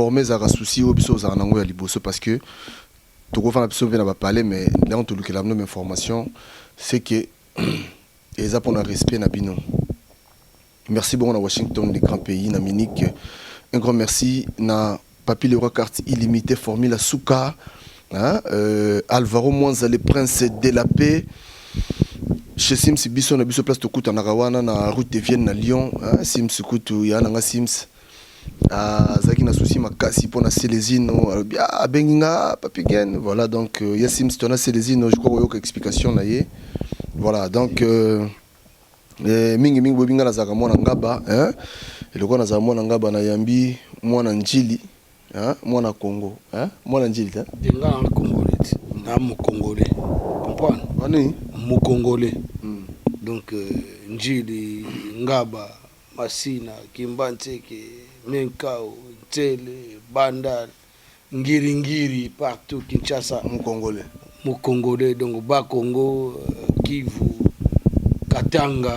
Forme ezalaka souci oyo biso ozalaka nango ya liboso, parce que tokofanda biso mpe na bapalais, mais ndenge tolukela bino information, c'est que eza mpona respect na bino. Merci bongo na Washington, le grand pays, na Munich. Un grand merci na Papi Leroy, carte illimité, Formule Suka, hein, Alvaro Mwanza, le prince de la paix, chez Sims. Biso na biso place tokutanaka wana na route de Vienne na Lyon, hein. Sims kutu ya nanga, Sims azalaki na souci makasi mpona Selezino. Alobi abengi nga Papi Gen. Voilà, donc ya Sims tona Selezino, je crois koyoka explication na ye. Voilà, donc mingi mingi boyebi nga nazalaka mwana Ngaba, hein? Eloko nazala mwana Ngaba, nayambi mwana Njili, hein? Mwana Congo, hein? Mwana Njili te. Te, nga na congolais ti, na mokongolais, comprendre? Wani? Mokongolais. Donc Njili, Ngaba, Masina, Kimbanseke, Menkao, Ntsele, Bandal, Ngiringiri, partout Kinshasa. Mokongolais. Mokongolais, donc Bakongo, Kivu, Katanga,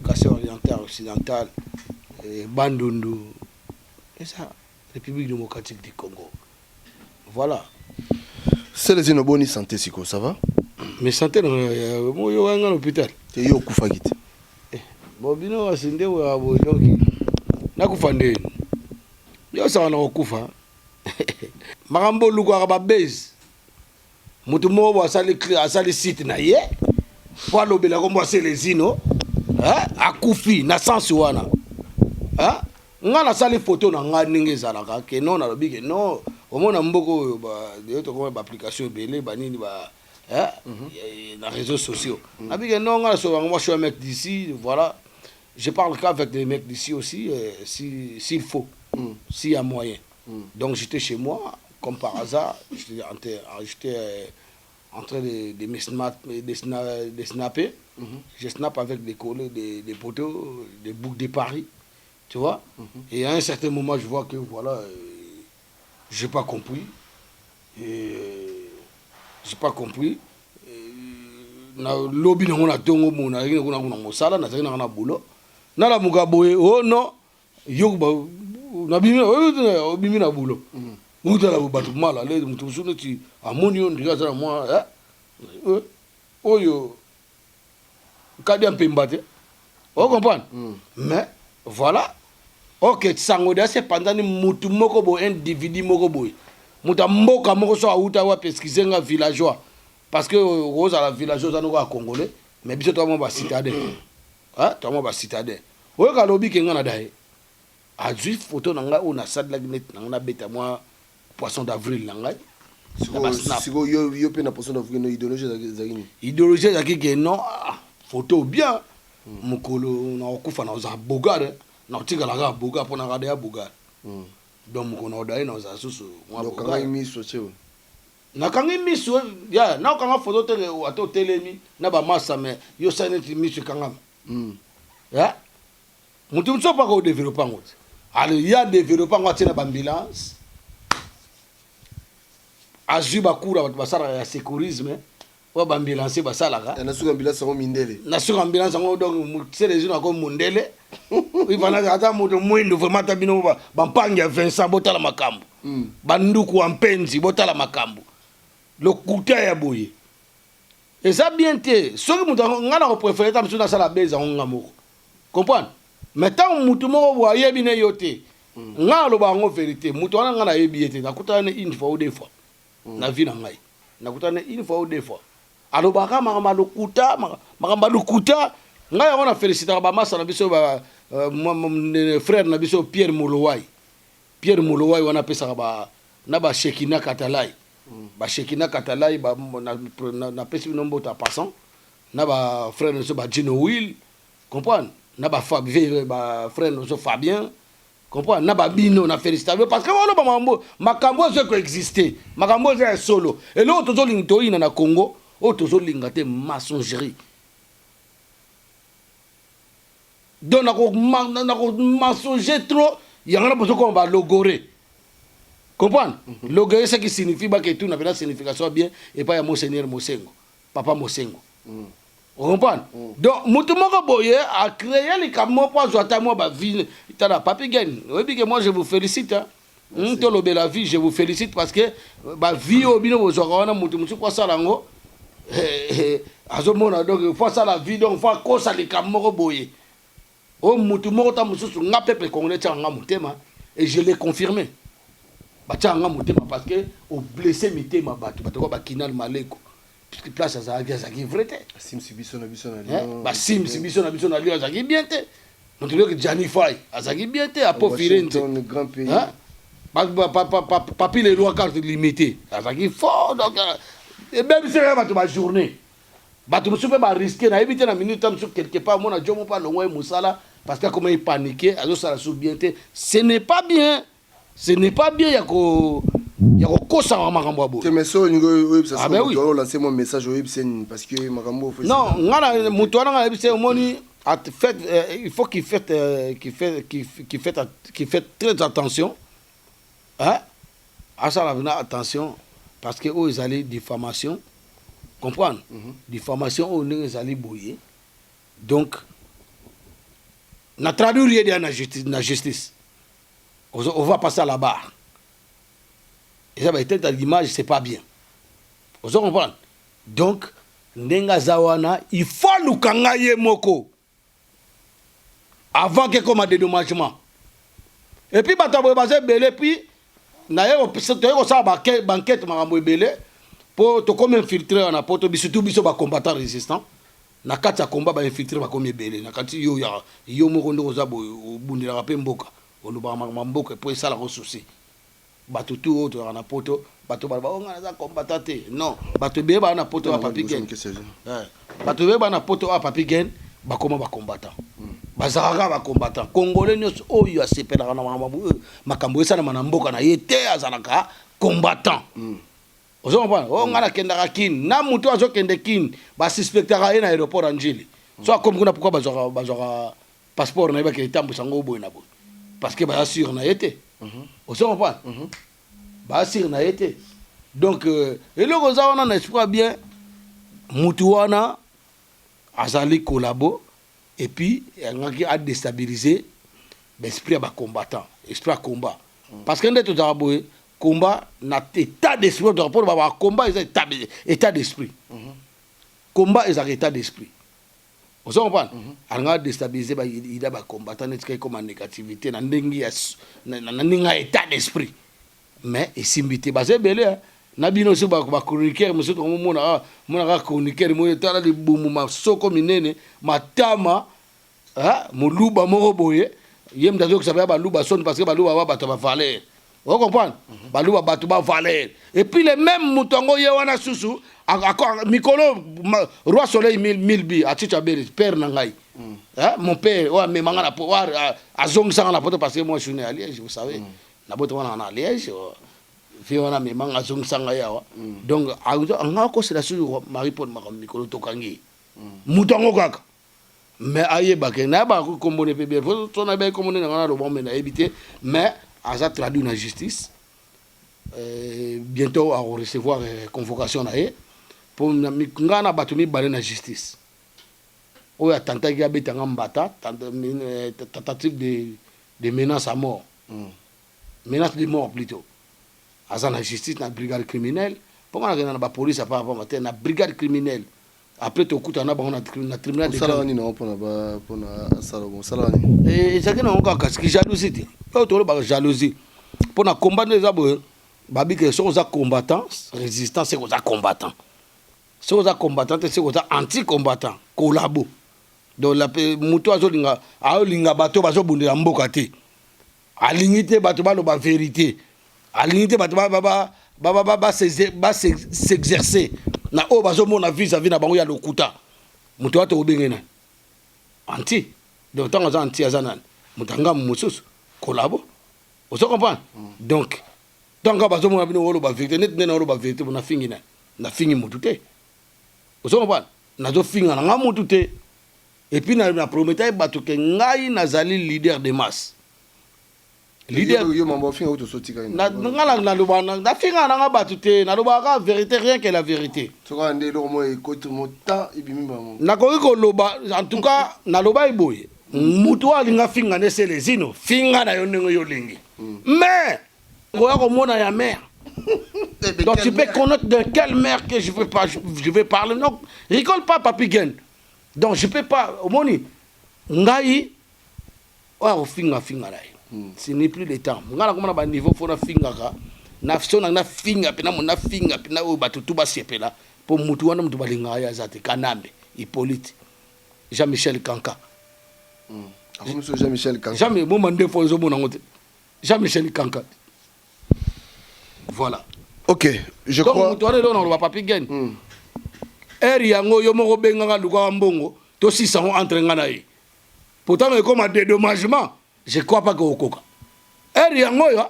Kasai oriental, occidental, Bandundu, eza République démocratique du Congo, voilà. Selezino, boni santé sikoyo, ça va? Mais santé oyo wanga na hôpital. Te, yo okufaki te. Bon, bino kasi nde oya boye, donc nakufa ndeni? Yo osaka na kokufa, makambo olukaka babase. Motu moko bo asali site na ye po alobela kombo Aselezino akufi na sens wana. Nga nasali photo na nga ndenge ezalaka ke non, nalobi ke non, omona mboka oyo yo tokoma baapplication ebele, banini ba na réseaux sociaux. Nabi ke non, nga nasobango, moi je suis un mec d'ici, voilà, je parle qu'avec des mecs d'ici aussi, si s'il faut, s'il y a moyen. Donc j'étais chez moi, comme par hasard, j'étais en train de me snap, de snapper. Je snap avec des collègues, des poteaux, des boucles de Paris, tu vois. Et à un certain moment, je vois que voilà, j'ai pas compris. Et j'ai pas compris. Na lobi nango na ntongo mo nazalaki kuna kuna mosala, nazalaki nanga na boulot, nalamuka boye, oh non, yo nabimi, obimi na boulot, utala bato mal à l'aise. Moto mosusu neti amoni yo ndenge aza na mwa oyo kadi ya mpemba te, ocomprendre? Mais voilà, ok, sango de asepanzani. Mutu moko boye, individu moko boye, moto ya mboka moko so awuta wapi, excuse nga, villageois, parce que ozala villageois, oza noko ya congolais, mais biso toa mwa bacitadin, toa mwa bacitadin. Oyoka alobi ke nga na da ye azwi photo na ngai oyo nasalelaki neti na ngai nabeta mwa poisson d'avril na ngai. Sikoyo yo mpe na poisson d'avril no, idéologie ezalaki nini? Idéologie ezalaki ke non, photo bien, mokolo nakokufa na ozala bogare, na otikala kaka bogar mpo nakada ya bogar. Donc mokolo na odaye na ozala susu mwa bogar. Miso te? Nakangi miso ya nakokanga photo te. Ata otelemi na bamasa, mais yo osali neti miso ekangama. Moto mosusu mpaka odéveloppe yango te. Alors ya développe yango, atie na baambulance, azwi bakura, bato basalaka ya sécurisme oyo baambulance basalaka. Na suka ambulance yango mindele. Na suka ambulance yango, donc Selezino ako mondele ivana, ata moto mwindu vraiment. Ata bino bampangi ya Vincent, botala makambo. Banduku ya mpenzi, botala makambo. Lokuta ya boye eza bien te. Soki moto nga na kopréféré ta mosusu nasala beza yango nga moko, comprendre? Mais ntango motu moko boye ayebi ne yo te, nga aloba yango vérité. Moto wana nga nayebi ye te, nakutana ne une fois ou deux fois na vie na ngai, nakutana ne une fois ou deux fois. Alobaka makambo ya lokuta, makambo ya lokuta. Ngai yango na félicitaka bamasa na biso, frère na biso Pierre Molowai. Pierre Molowai wana apesaka ba na bashekina Katalai, bashekina Katalai, napesi bino mbote en passant, na bafrère na biso bajino Will, comprendre, na bafrère na biso Fabien, comprendre, na babino na félicita bino, parce que oloba makambo, makambo ezo koexiste, makambo eza ya solo. Eloko tozolinga toyina na Congo oyo tozolinga te, mensongerie. Donc nako mensonge trop, yango na bozokoma balogore, comprendre? Logore, ce qui signifie baketuna mpena signification bien epai ya Monseigneur Mosengo, papa Mosengo, ocomprendre? Donc motu moko boye acréé likambo mpo azwa ata mwa bavie. Tala, Papi Gen, oyebi ke moi je vous félicite, hein? Tolobela vie, je vous félicite parce que bavie oyo bino bozwaka wana, moto mosusu po asala yango azomona. Donc faut asala vie, donc faut akosa likambo moko boye oyo motu moko ta mosusu. Nga, peuple congolais tiaka nga motema et je l'ai confirmé, batiaka nga motema parce que oblesse mitema bato. Bato kwa bakinal maleko, puisque place azalaki vrai te. Basimisi biso na biso na Lyon. Basimisi biso na biso na Lyon, azalaki bien te. Moto yoki Jani Fai azalaki bien te, apo Firenze. Washington, grand pays. Hein? Papi le roi, carte limité, azalaki fort. Donc ebebisaka bato bajournée, bato mosusu mpe barisque. Nayebi te, na minute ta mosusu quelque part mona jo mo mpe alongwa ye mosala parce que akoma epaniqué, azosala su bien te. Ce n'est pas bien, ce n'est pas bien ya kokosama makambo ya boye. Te, mais so olingi oyebisa Ah, ben oui. olance mo message, oyebisa nini? Parce que makambo oyo Non, nga na moto wana, nga nayebi se omoni fait, il faut qu'il fait très attention, hein? Asala vraiment attention parce que oyo ezali diffamation, comprendre? Diffamation oyo ndenge ezali boye, donc na traduire ye deya na justice, na justice on va passer à la barre. Eza baetete l'image, c'est pas bien, ozo comprendre? Donc ndenge aza wana, il faut aluka ngai ye moko avant ke koma dédommagement. Et puis bato ya boye baza ebele. Puis naye toye kosala bankete, makambo ebele mpo tokomi infiltré wana, po to surtout biso bacombattant résistant na kati ya combat, bainfiltré bakomi ebele na kati. Yo ya yo moko ndenge oza boye, obundelaka mpe mboka, olobaka makambo ya mboka mpo esalaka souci. Bato tu oyo tozalaka na poto, bato baloba: "O, ngai naza combattant te." Non, bato ebele baa na poto ya Papi Gen. Bato ebele baa na poto oyo Papi Gen bakoma bacombattant, bazalaka bacombattant. Congolais nyonso oyo asepelaka na makambo esalama na mboka na ye te azalaka combattant, ozo comprendre? O, ngai nakendaka Kine na moto azokende Kine, basuspectaka ye na aéroport ya Njili. So akomi kuna, pourquoi bazwaka passeport na ye, bakende tambwisa yango boye na boye? Parce que baza sûr na ye te, ozo comprendre? Baza sûr na ye te. Donc eloko oza wana na esprit bien, mutu wana azali collabo et puis alingaki adéstabiliser baesprit ya bacombattant, esprit ya combat, parce que nde tozalaka boye, combat na état d'esprit tozalaka mpona bacombat eza état d'esprit. Combat ezalaka état d'esprit, ozo comprendre? Alingaka déstabiliser baida bacombattant neti kaka ekoma négativité na ndenge ya état d'esprit, mais esimbi te. Baza ebele na bino so bachroniqueur mosusu, tokomomona monaka chroniqueur moyo, tala libumu, masoko minene, matama, moluba moko boye. Ye moto azokisa baya baluba soni parce que baluba ba bato bavaleur, ocomprendre? Baluba bato bavaleur. Et puis le même moto yango ye wana susu mikolo Roi Soleil mille bi aticha bele père na ngai, mon père oyo amemanga na oyo azongisanga na poto, parce que moi je suis né à Liège, vous savez, nabota wana na Liège. Vie wana amemanga, azongisanga ye awa. Donc anga akosela susu Marie Paul makambo mikolo tokangi moto yango kaka, mais ayebake nayebaka kombone mpe bien so nayebaki kombone na nga naloba, me nayebi te. Mais aza traduit na justice, bientôt akorecevoir convocation na ye mpo nga na bato mibale na justice oyo atantaki abetanga mbata, tentative de menace à mort, menace de mort plutôt. Aza na justice, na brigade criminelle, mpo nga nakenda na bapolice apapamba te, na brigade criminelle. Après tokutana na bango na tribunal. Osalaka nini yango mpona asala bon? Osalaka nini? Ezalaki nango kaka siki jalousie te. Oyo tolobaka jalousie mpo na combat nde eza boye. Babike soki oza combattant résistant, seke oza combattant. Soki oza combattant te, seke oza anti combattant, collabo. Donc moto azolinga, aolinga bato bazobundela mboka te, alingi te bato baloba vérité, alingi te bato bas'exercer na oyo bazomona vis-à-vis na bango ya lokuta. Moto wana tokobenge nani? Anti. Donc ntango aza anti, aza nani? Moto angambo mosusu, collabo, ozo comprendre? Donc ntango bazomona bino oloba vérité, neti nde na oloba vérité bo, nafingi nani? Nafingi motu te, ozo comprendre? Nazofinga na nga motu te. Et puis na prometa ye bato ke ngai nazali leader de masse, leader. Yo mambo ofinga kutu osotika. Nga naloba, nafinga nanga bato te, nalobaka vérité, rien que la vérité. Soka nde eloko moko ekoti mota ebimi bango. Nakoki koloba, en tout cas naloba boye: mutu oyo alinga finga nde Selezino, finga na yo ndenge yo olingi, mais Oya komona ya mère. Donc tu peux connaître de quelle mère que je veux pas, je vais parler. Non, rigole pas, Papi Gen. Donc je peux pas, omoni ngai oyo akofinga finga na ye. Ce n'est plus le temps. Ngai nakomona baniveau fo nafingaka na so na nafinga mpena mo nafinga mpena oyo bato tu basepela, mpo mutu wana mutu balingaka ye aza te. Kanambe Hippolyte Jean Michel Kanka. Akomi so Jean Michel Kanka. Jean boma nde fo ozomona yango te, Jean Michel Kanka, voilà. Ok, je Donc crois moto wana, eloko na koloba, Papi Gen, ere yango yo moko obengaka, lukaka mbongo tosisa yango entre nga na ye. Pourtant ekoma dédommagement, je crois pas ke okoka ere yango oyo.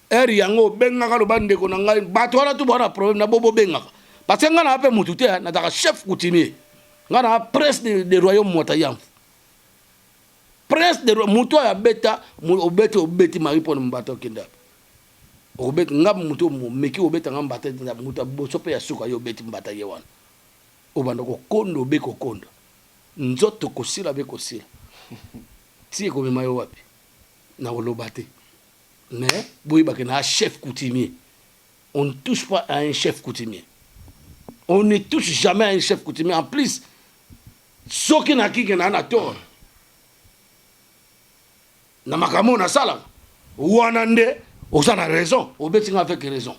Ere yango obengaka, loba ndeko na ngai, bato wana tu bana problème na bo bobengaka, parce que ngai naa mpe motu te, nazalaka chef coutumier. Ngai naa prince de royaume Mwata Yamfu, prince de motu oyo abeta obeti, obeti mari mpona mbata okende ape okobeta nga motu omeki obeta nga mbata, motu boso mpe ya suka yo obeti mbata ye wana, obanda kokonda, obe kokonda nzoto kosila be kosila ti ekomema yo wapi. Na koloba te, mais boyebake na chef coutumier, on ne touche pas à un chef coutumier, on ne touche jamais à un chef coutumier. En plus, soki nakike na tort na makambo oyo nasalaka wana, nde oza na raison, obeti nga avec raison.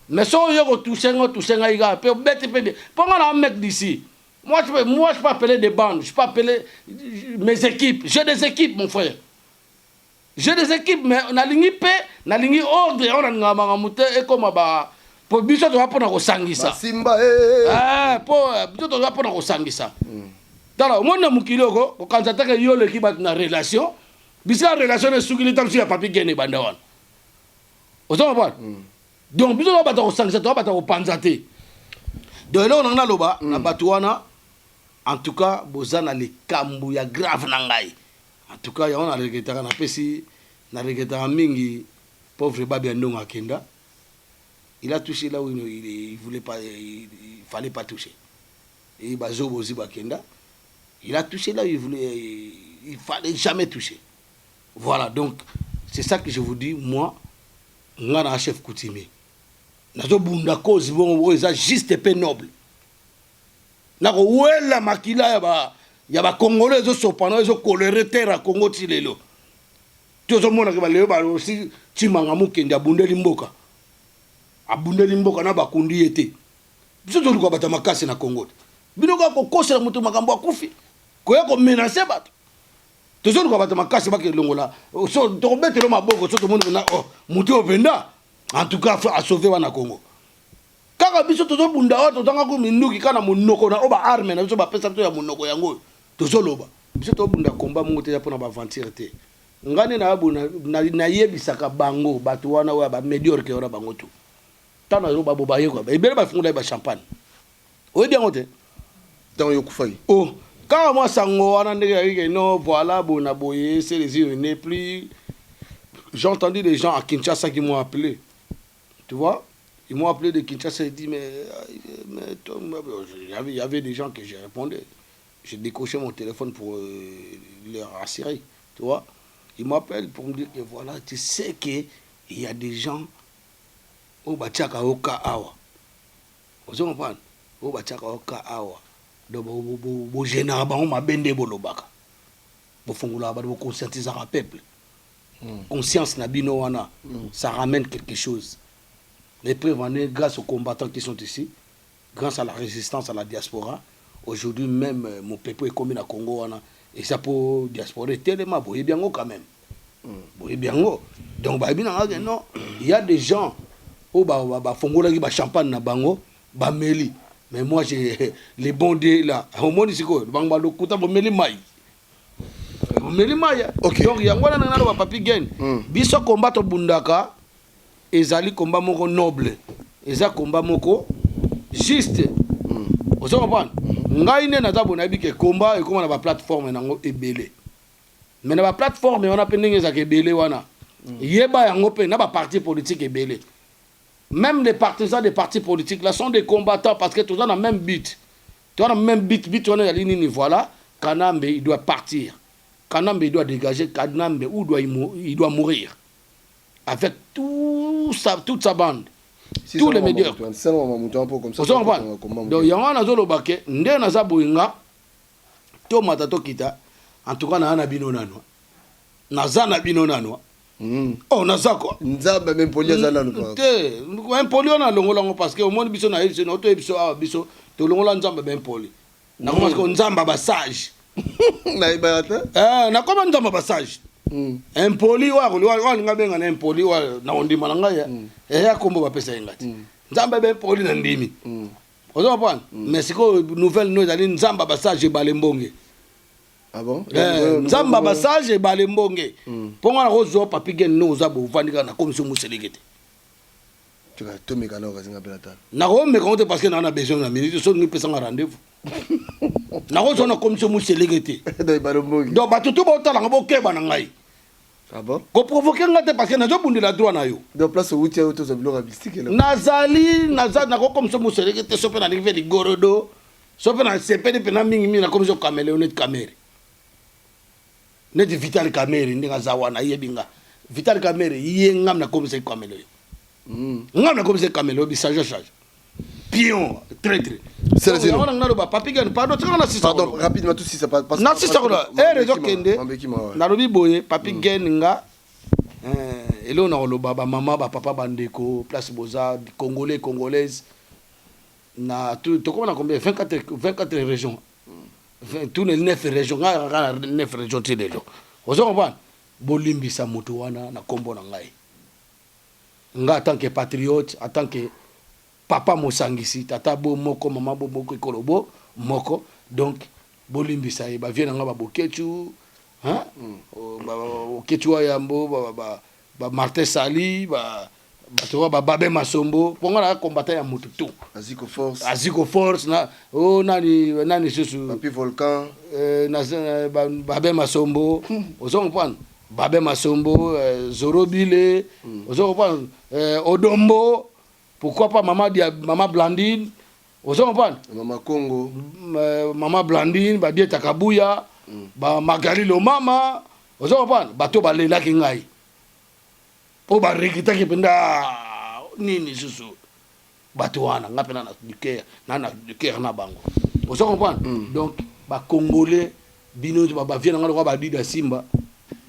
Mais soki oyo kotouche nga, otouche ngai kaka mpe obeti mpe bien, mpo nga na mec d'ici. Moi, je peux appeler des bandes, je peux appeler mes équipes. J'ai des équipes, mon frère, j'ai des équipes. Mais nalingi mpe nalingi ordre oyo nalingaka makambo te ekoma ba po biso toza mpona kosangisa. Simba. Po biso toza mpona kosangisa. Tala, omoni na mokili oko kokanisa teke yo oleki bato na relation. Bisika relation esukili ta biso ya Papi Gene ebanda wana, oza comprendre? Donc biso toza bato ya kosangisa, toza bato ya kopanza te. Donc eloko nanga naloba na bato wana, en tout cas boza na likambo ya grave na ngai. En tout cas yango naregretaka, napesi naregretaka mingi pauvre Babi ya Ndongo akenda. Il a touché là où il voulait pas, il fallait pas toucher. Et bazobozi bakenda, il a touché là où il voulait, il fallait jamais toucher. Voilà, donc c'est ça que je vous dis. Moi, nga na chef coutumier, nazobunda cause bongo oyo eza juste mpe noble. Nakowela makila ya bakongolo ezosopana, ezokolere terre ya Kongo ti lelo. Tozomonaka balelo balosi Timanga Mokende abundeli mboka, abundeli mboka na bakundi ye te. Biso toluka bato ya makasi na Kongo te. Bino kaka kokosela moto makambo, akufi, koya komenacer bato. Tozoluka bato makasi bakelongola. So tokobetela maboko so tomoni mpena, oh, motu oyo mpenza en tout cas asauve wana Congo. Kaka biso tozobunda oyo tozangaka minduki kaka na monoko na oyo baarme na biso bapesa biso ya monoko yango oyo tozoloba. Biso tobunda komba moko te, eza mpona baaventure te. Ngai nde nayebisaka bango, bato wana oyo bamédiocre wana, bango tu ntango nazoba bo bayekola ebele, bafungola ye bachampagne, oyebi yango te. Ntango yo okufaki? Oh, kaka mwa sango wana ndenge yaki no, voilà, boye na boye, c'est les yeux n'est plus. J'ai entendu des gens à Kinshasa qui m'ont appelé, tu vois, ils m'ont appelé de Kinshasa. Ils dit: Mais toi, il y avait des gens que j'ai répondu, j'ai décroché mon téléphone pour leur rassurer, tu vois. Ils m'appellent pour me dire que voilà, tu sais que il y a des gens oyo batiaka yo ka awa, ozo comprendre, oyo batiaka yo ka awa. Donc bogênaka bango mabe nde bolobaka, bofungolaka bato, boconscientisaka peuple. Conscience na bino wana, ça ramène quelque chose. Les preuves en est, grâce aux combattants qui sont ici, grâce à la résistance à la diaspora, aujourd'hui même mopepo ekomi na Congo wana, eza po diaspora etelema. Boyebi yango quand même, boyebi yango. Donc bayebi na nga non, il y a des gens oyo bafongolaki bachampagne na bango, bameli. Mais moi, j'ai les bons dieux là. Omoni sikoyo bango balokuta, bomeli mai, bomeli mai. Donc yango wana nanga naloba, Papi Gen, biso komba tobundaka ezali komba moko noble, eza komba moko juste, ozo comprendre? Ngai nde naza boye, nayebi ke komba ekóma na baplateforme nango ebele, mais na baplateforme wana mpe ndenge ezalaka ebele wana, yeba yango mpe na baparti politique ebele. Même les partisans des partis politiques là sont des combattants, parce que toza na même but, toza na même but. But wana ezali nini? Voilà, Kanambe, il doit partir. Kanambe, il doit dégager. Kanambe ou doit, il doit mourir. Avec toute sa bande, tous les médiocres. Ozo comprendre? Donc yango wana nazoloba ke nde naza boye, nga tomata tokita, en tout cas naa na bino nano, naza na bino nano. Oh, naza ko. Nzambe me mpoli aza nanu. Te, impoli wana alongola yango, parce que omoni biso nayebi biso, toyebi biso awa, biso tolongola Nzambe baimpoli. Nakoma siko Nzambe basage. Nayebaka te. Nakoma Nzambe basage. Impoli oyo alinga benga na impoli oyo na kondima na ngai, eya kombo bapesa ye nga te. Nzambe baimpoli na ndimi, ozo comprendre? Mais sikoyo nouvelle no ezali Nzambe basage ebale mbonge. Ah bon? Nzambe basage ebale mbonge, mpo nga nakozwa Papi Gen no oza bovandi kaka nakomisi moseleke te. Tomeka nao kazinga mpe natala. Nakomeka ngo te, parce que naa na besoin na minute. So nipesanga rendez-vous, nakozwa nakomisi moseleke te. Donc bato tu botalanga, bokeba na ngai. Ah bon? Koprovoquer nga te, parce que nazobundela droit na yo. Donc place outi oyo tozwa biloko ya mystique. Nazali naza nakokomisa moseleke te. So mpe nalingi mpe ligorodo, so mpe nasepeli mpena mingimingi, nakomisa caméléon neti Kamerhe, neti Vital Kamerhe ndenge aza wana, ayebi nga. Vital Kamerhe ye ngam nakomisaki caméléon, ngam nakomisaki caméléon, bisange change, pion traître. Yango nanga naloba, Papi Gani, pardon, tikanga na sisa. Pardon, rapidement tout sisa. Na sisa kola ere ezokende. Nalobi boye, Papi Gani, nga eloko na koloba, bamama, bapapa, bandeko, place boza, Congolais, Congolaise, na tokoma na combien? 24, 24 régions, tous les 9 régions. Ngai kaka na 9 régions ti lelo, ozo comprendre? Bolimbisa moto wana na nkombo na ngai. Nga en tant que patriote, en tant que papa mosangisi, tata bo moko, mama bo moko, ekolo bo moko, donc bolimbisa ye. Bavieux na nga, babokecu, Okecu wa yambo, ba Martin Sali, bato wa bababe Masombo, mpo nga na combattant ya motu tu. Aziko Force. Aziko Force na o nani nani susu. Papi Volcan. Babe Masombo, ozo comprendre? Babe Masombo, Zorobile, ozo comprendre? Odombo, pourquoi pas mama dia, mama Blandine, ozo comprendre? Mama Congo. Mama Blandine, badieta Kabuya, ba Magali Lomama, ozo comprendre? Bato balelaki ngai mpo baregretaki mpenza nini susu. Bato wana nga mpe na du cœur na du cœur na bango, ozo comprendre? Donc Bacongolais, bino bavieux na nga lokola badida Simba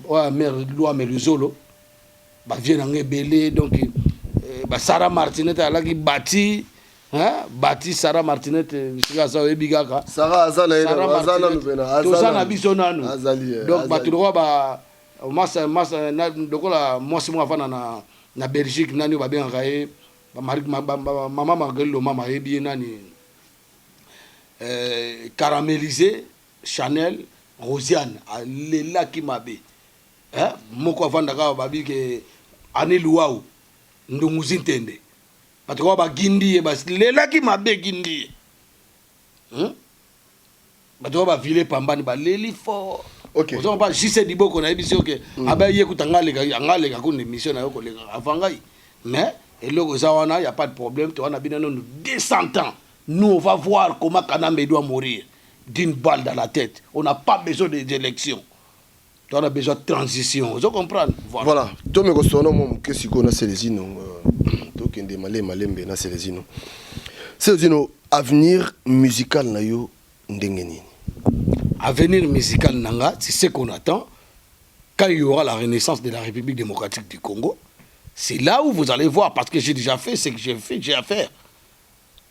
oyo mare Lwame Luzolo, bavieux na nga ebele. Donc basara Martinet alaki bati bati Sara Martinet bisika aza, oyebi kaka. Toza na biso nanu. Donc bato lokola ba masa masa, lokola mwasi moko avanda na Belgique, nani oyo babengaka ye, mama Marguerite Lomama ayebi ye, nani, Caramélisé Chanel Rosiane, alelaki mabe. Moko avandaka babi ke ani Luau Ndunguzi Ntende, bato kaka bagindi ye, balelaki mabe gindi ye, Bato kaka bavile pambani, baleli fort. Ozompa jc Diboko, nayebi si oke abe ye kuta nga aleka kuna émission na yo koleka avant ngai. Mais eloko eza wana, y a pas de problème, towana bino nanu 200 ans. Nous, on va voir comment Kanambe doit mourir d'une balle dans la tête. On n'a pas besoin des élections, on a besoin de transition, ozo comprendre? Voilà, voilà. Tomeko sona mwa moke sikoyo na Celezino, tokende malembe malembe na Celezino. Celezino, avenir musical na yo ndenge nini? Avenir musical na nga, c'est ce qu'on attend. Quand il y aura la renaissance de la République démocratique du Congo, c'est là où vous allez voir, parce que j'ai déjà fait ce que j'ai fait, j'ai à faire,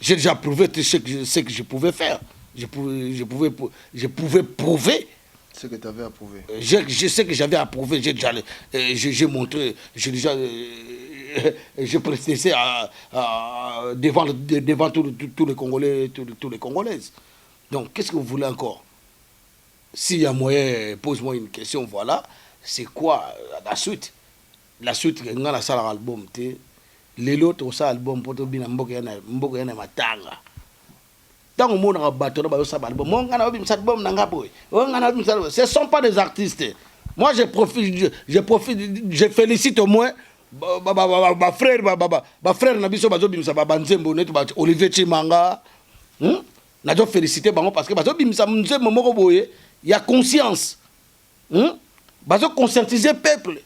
j'ai déjà prouvé tout ce que je pouvais faire. Je pouvais prouver ce que tu avais à prouver. Je sais que j'avais à prouver, j'ai déjà, j'ai montré, j'ai déjà, j'ai presté devant tous les Congolais, tous les Congolaises. Donc, qu'est-ce que vous voulez encore? S'il y a moyen, pose-moi une question, voilà. C'est quoi la suite? La suite, nga nasala album te. Lelo tosala album po tobina mboka ya na matanga. Ntango omonaka bato na bazosala album, mo nga naobimisa album na nga boye, oyo nga naobimisa album, ce sont pas des artistes. Moi, je profite, je profite, je félicite au moins bafrère, bafrère na biso bazobimisa banzembo neti Olivier Chimanga, Nazo félicité bango parce que bazobimisa nzembo moko boye ya conscience, Bazoconscientiser peuple,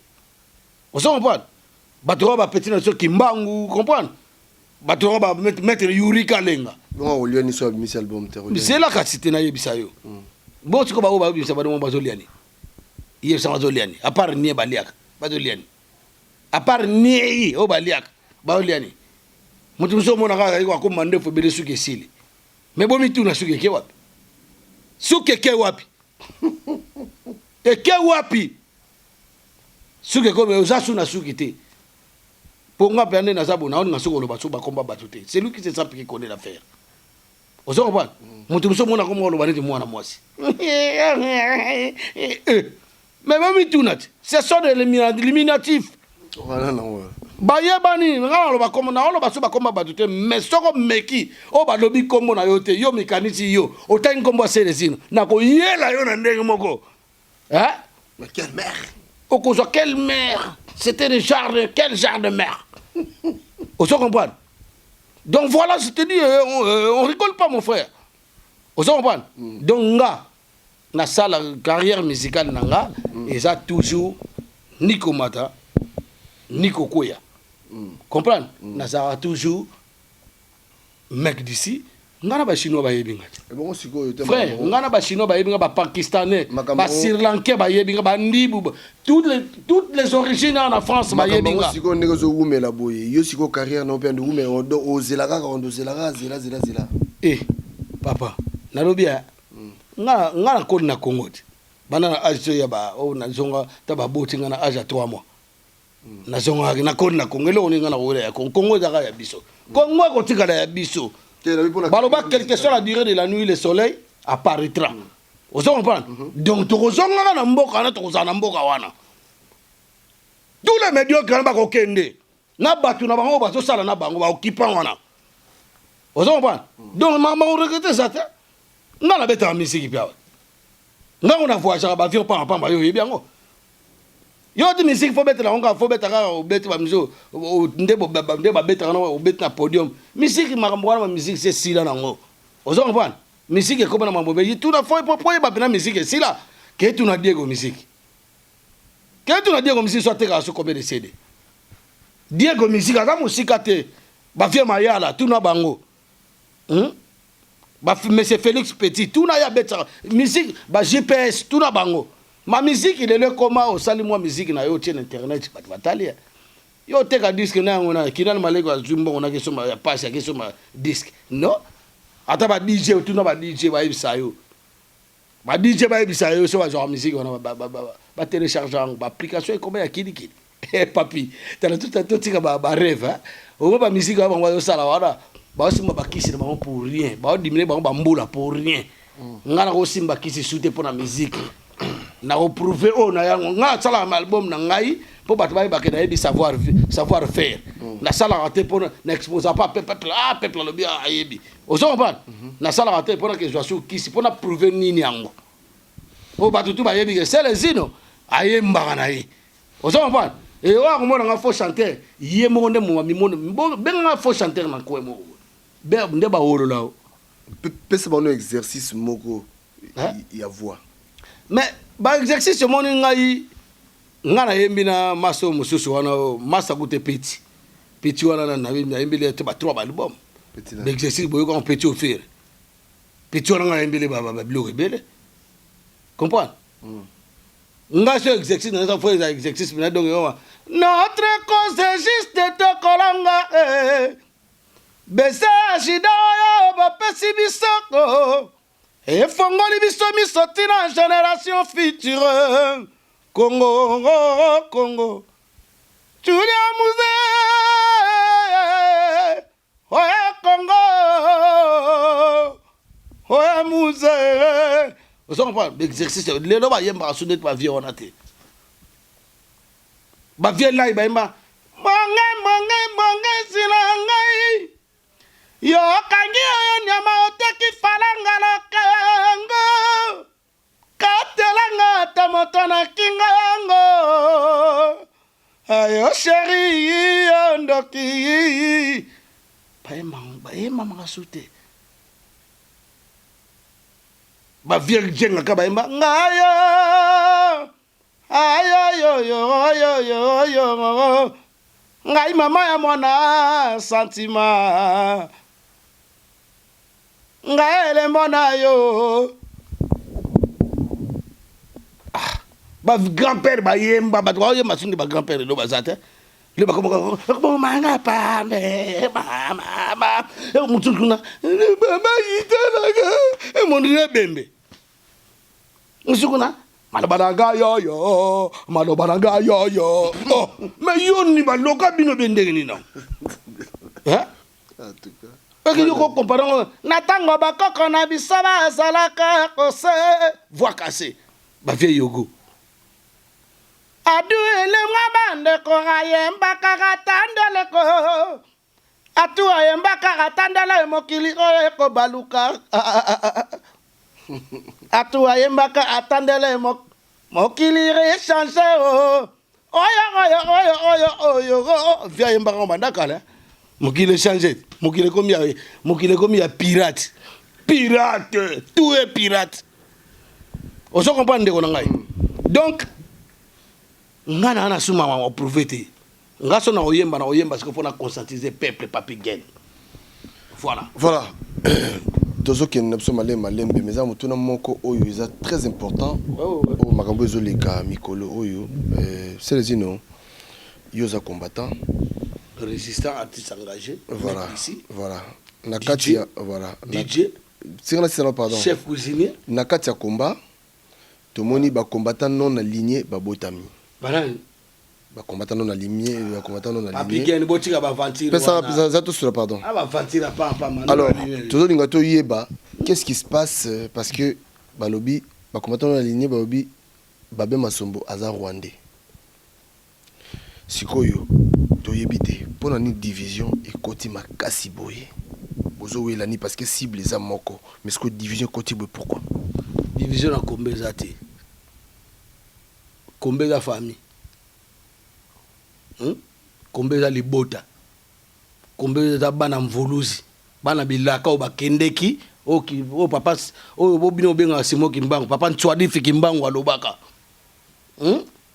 ozo comprendre? Bato oyo bapeti na biso Kimbangu, comprendre? Bato oyo ba maître Yuri Kalenga. Bongo olia niso abimisi album te. Zela kasi te nayebisa yo. Bon sikoyo bango babimisa bango bazolia nini? Yebisa bazolia nini? À part nie baliaka, bazolia nini? À part nie oyo baliaka, bazolia nini? Moto mosusu omonaka azali akoma ndefu ebele suki esili. Mais bomituna suki eke wapi? Suki eke wapi? Eke wapi? Suki ekomi oza su na suki te. Po nga mpe nde naza bona olinga soki oloba so bakomba bato te. C'est lui qui se sent qui connaît l'affaire. Ozo comprendre? Moto mosusu omona akoma oloba neti mwana mwasi. Mais bomituna te. Ce sont des illuminatifs. Wana nango. Bayebani nga naloba kombo na oloba so bakomba bato te, mais soko meki oyo balobi kombo na yo te, yo mikanisi yo otangi kombo ya Celezino, nakoyela yo na ndenge moko. Hein? Mais quelle mère? Okozwa quelle mère? C'était le genre de quel genre de mère? Ozo comprendre? Donc voilà, je te dis, on rigole pas mon frère. Ozo comprendre? Donc nga na sala carrière musicale na nga eza toujours ni komata ni kokwea. Comprendre? Nazalaka toujours mec d'ici. Nga na ba chinois bayebi nga te. Ebongo sikoyo te Frère, nga na ba chinois bayebi nga, ba pakistanais, ba sri lankais bayebi nga, ba ndibu, toutes les origines awa na France bayebi nga. Sikoyo ndenge ozowumela boye, yo sikoyo carrière na yo mpe ande wumela, ozela kaka, ozela kaka, zela zela zela. Eh papa, nalobi ya nga, nga nakoli na Congo te. Banda na age ya ba oyo nazonga ta baboti nga na age ya 3 mois. Nazongaki, nakoli na Congo. Eloko nini nga nakowela ya Congo? Congo ezaka ya biso, Congo ekotikala ya biso. Baloba, quelque soit la durée de la nuit, le soleil apparaîtra. Ozo comprendre? Donc tokozongaka na mboka wana, tokozala na mboka wana. Tous les médiocres wana bakokende na bato na bango bazosala na bango baokipa wana. Ozo comprendre? Donc makambo koregretter eza te. Nga nabetaka misiki mpe awa, ngango na voyageaka baavion pambapamba. Yo oyebi yango, yo ti misiki fo betela yango kaka, fo beta kaka, obeti bamisiki nde babetaka na obeti na podium. Misiki, makambo wana, bamisiki se esila nango. Ozo comprendre? Misiki ekoma na mambo ebele. Tuna fo po oyeba mpena misiki esila. Ke tuna Diego Misiki, ke tuna Diego Misiki so atekaka so combien de CD. Diego Misiki aza mosika te. Bavie Mayala, tuna bango, Ba monsieur Félix Petit, tuna ye abetisaka musique ba GPS, tuna bango. Ma musique lelo ekoma, osali mwa musique na yo, otie na internet, bato batali ya yo. Oteka disque na yango na Kinani Maleko, azwi mbongo naki esomba ya pasi, aki esomba disque. Non, ata ba DJ, tuna ba DJ bayebisa yo, ba DJ bayebisa yo so bazwaka musique wana, batélécharge yango, baapplication ekoma ya kilikili. Papi, tala, totika barêve omo bamusike wana. Bango bazosala wana, baosimba bakisi na bango pour rien, baodimine bango bambula pour rien. Nga nakosimba kisi su te mpo na musique. Nakoprouver oyo na yango. Nga nasalaka album na ngai mpo bato bayebake nayebi savoir, savoir faire. Nasalaka te mpo na exposa pa peuple. Ah, peuple alobi ayebi. Ozo comprendre? Nasalaka te mpo nakezwa su kisi mpo na prouver nini yango, mpo bato tu bayebi ke Celezino ayembaka na ye. Ozo comprendre? E oyo akomona nga faux chanteur, ye moko nde mimono. Benganga faux chanteur na nkwe moko nde bawolola o. Pesa bango exercice moko ya voix. Mais baexercice, omoni ngai, ngai nayembi na masa oyo mosusu wana, masa kute peti peti wana, nayembeli te ba trois baalbum. Baexercice boyokango, petit ofere, petit wana, ngai nayembeli babiloko ebele. Comprendre nga? So exercice na fo eza exercice na donc yo, notre cause est juste, tokolanga bese ajida oyo bapesi biso efongoli biso miso ntina génération future. Congo, Congo, Julia Muse, oye Congo, oye Muse. Ozo comprendre? Exercice lelo bayembaka so neti bavie wana te. Bavie lai bayemba mbonge mbonge mbonge esila ngai, yo okangi oyo nyama, oteki falanga lokango, katelanga ata moto na kinga yango. Ayo chéri, yo ndoki. Bayembamaka su te. Bavie jengaka bayemba ngayo ayoyoyo ayoyoyo. Ngai mama ya mwana sentiment Ngai elembo na yo. Ah, ba grand père bayemba, bato baoyemba soki ba grand père lelo baza te. Lelo bakomaka pambe mama mosusu kuna mama yitalaka emondire ebembe mosusu kuna maloba na ngai yoyo maloba na ngai yoyo. Oh, mais yo ni baloka bino be ndenge nini nango? Eh? Oki yo kokompare ngo na ntango bakoko na biso bazalaka kose voix cassée, bavie yogo adu elemwa bandeko ayembaka atandeleko atu ayembaka atandele mokili oyo ekobaluka atu ayembaka atandele mokili rechange o oyo oyo oyo oyo oyo o vi ayembaka ngo banda kala. Mokili echange, mokili ekomi ya, mokili ekomi ya pirate, pirate, tout est pirate. Ozo comprendre, ndeko na ngai? Donc nga na suma ma prouver te. Nga so na oyemba, na oyemba siko mpona conscientiser peuple, Papi Gen. Voilà. Voilà, tozokende na biso malembe malembe, mais eza motuna moko oyo eza très important. Oyo makambo ezoleka mikolo oyo, Celezino, yo oza combattant, résistant, artiste engagé. Voilà. Ici. Voilà, na kati ya, voilà. DJ. Tingana sisana, pardon. Chef cuisinier. Na kati ya combat, tomoni bacombattant non aligné babotami. Banani? Bacombattant non aligné, bacombattant non aligné. Papi Gen, botika baaventure. Pesa za tosula, pardon. Ah, baaventure pampa. Alors tozolinga toyeba qu'est-ce qui se passe, parce que balobi bacombattant non aligné, balobi Babe Masombo aza Rwandais. Sikoyo toyebi te mpo na nini division ekoti makasi boye. Bozowela nini? Parce que cible eza moko, mais sikoyo division ekoti boye, pourquoi? Division na kombe eza te. Kombe eza famille, Kombe eza libota. Kombe eza bana mvuluzi, bana bilaka oyo bakendeki, oyo papa oyo bo bino obengaka Simo Kimbangu, papa Ntswadifi Kimbangu alobaka,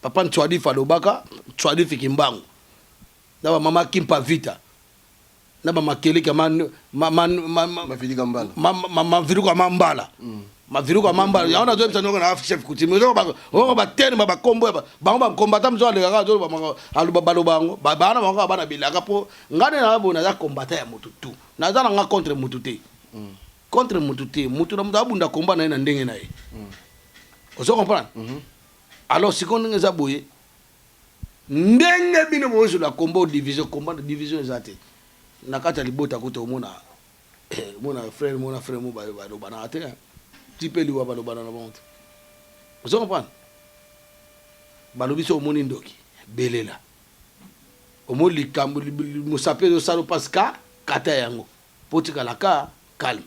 Papa Ntswadifi alobaka, Ntswadifi Kimbangu na bamama Kimpa Vita na bamakeleke Mavilika Mbala. Maviluka Mambala, Maviluka Mambala. Yango nazoyebisa ndenge na chef coutume oyo baterme bakombo bango, bacombattant mosusu alekaka azoloba, baloba yango bana bango bana bilaka. Mpo ngai nde naa boye, naza combattant ya motu tu, naza na nga contre motu te, contre motu te. Motu na motu abunda komba na ye na ndenge na ye. Ozo comprendre? Alors sikoyo ndenge eza boye, ndenge bino bozwela kombo division, komba division eza te. Na kati ya libota kuta omona, omona frère, mona frère mo balobanaka te, ti mpe liwa balobana na bango te. Ozo comprendre? Balobi so omoni ndoki, belela. Omoni likambo mosapi ezosala mpasi, ka kata yango mpo tikala ka calme.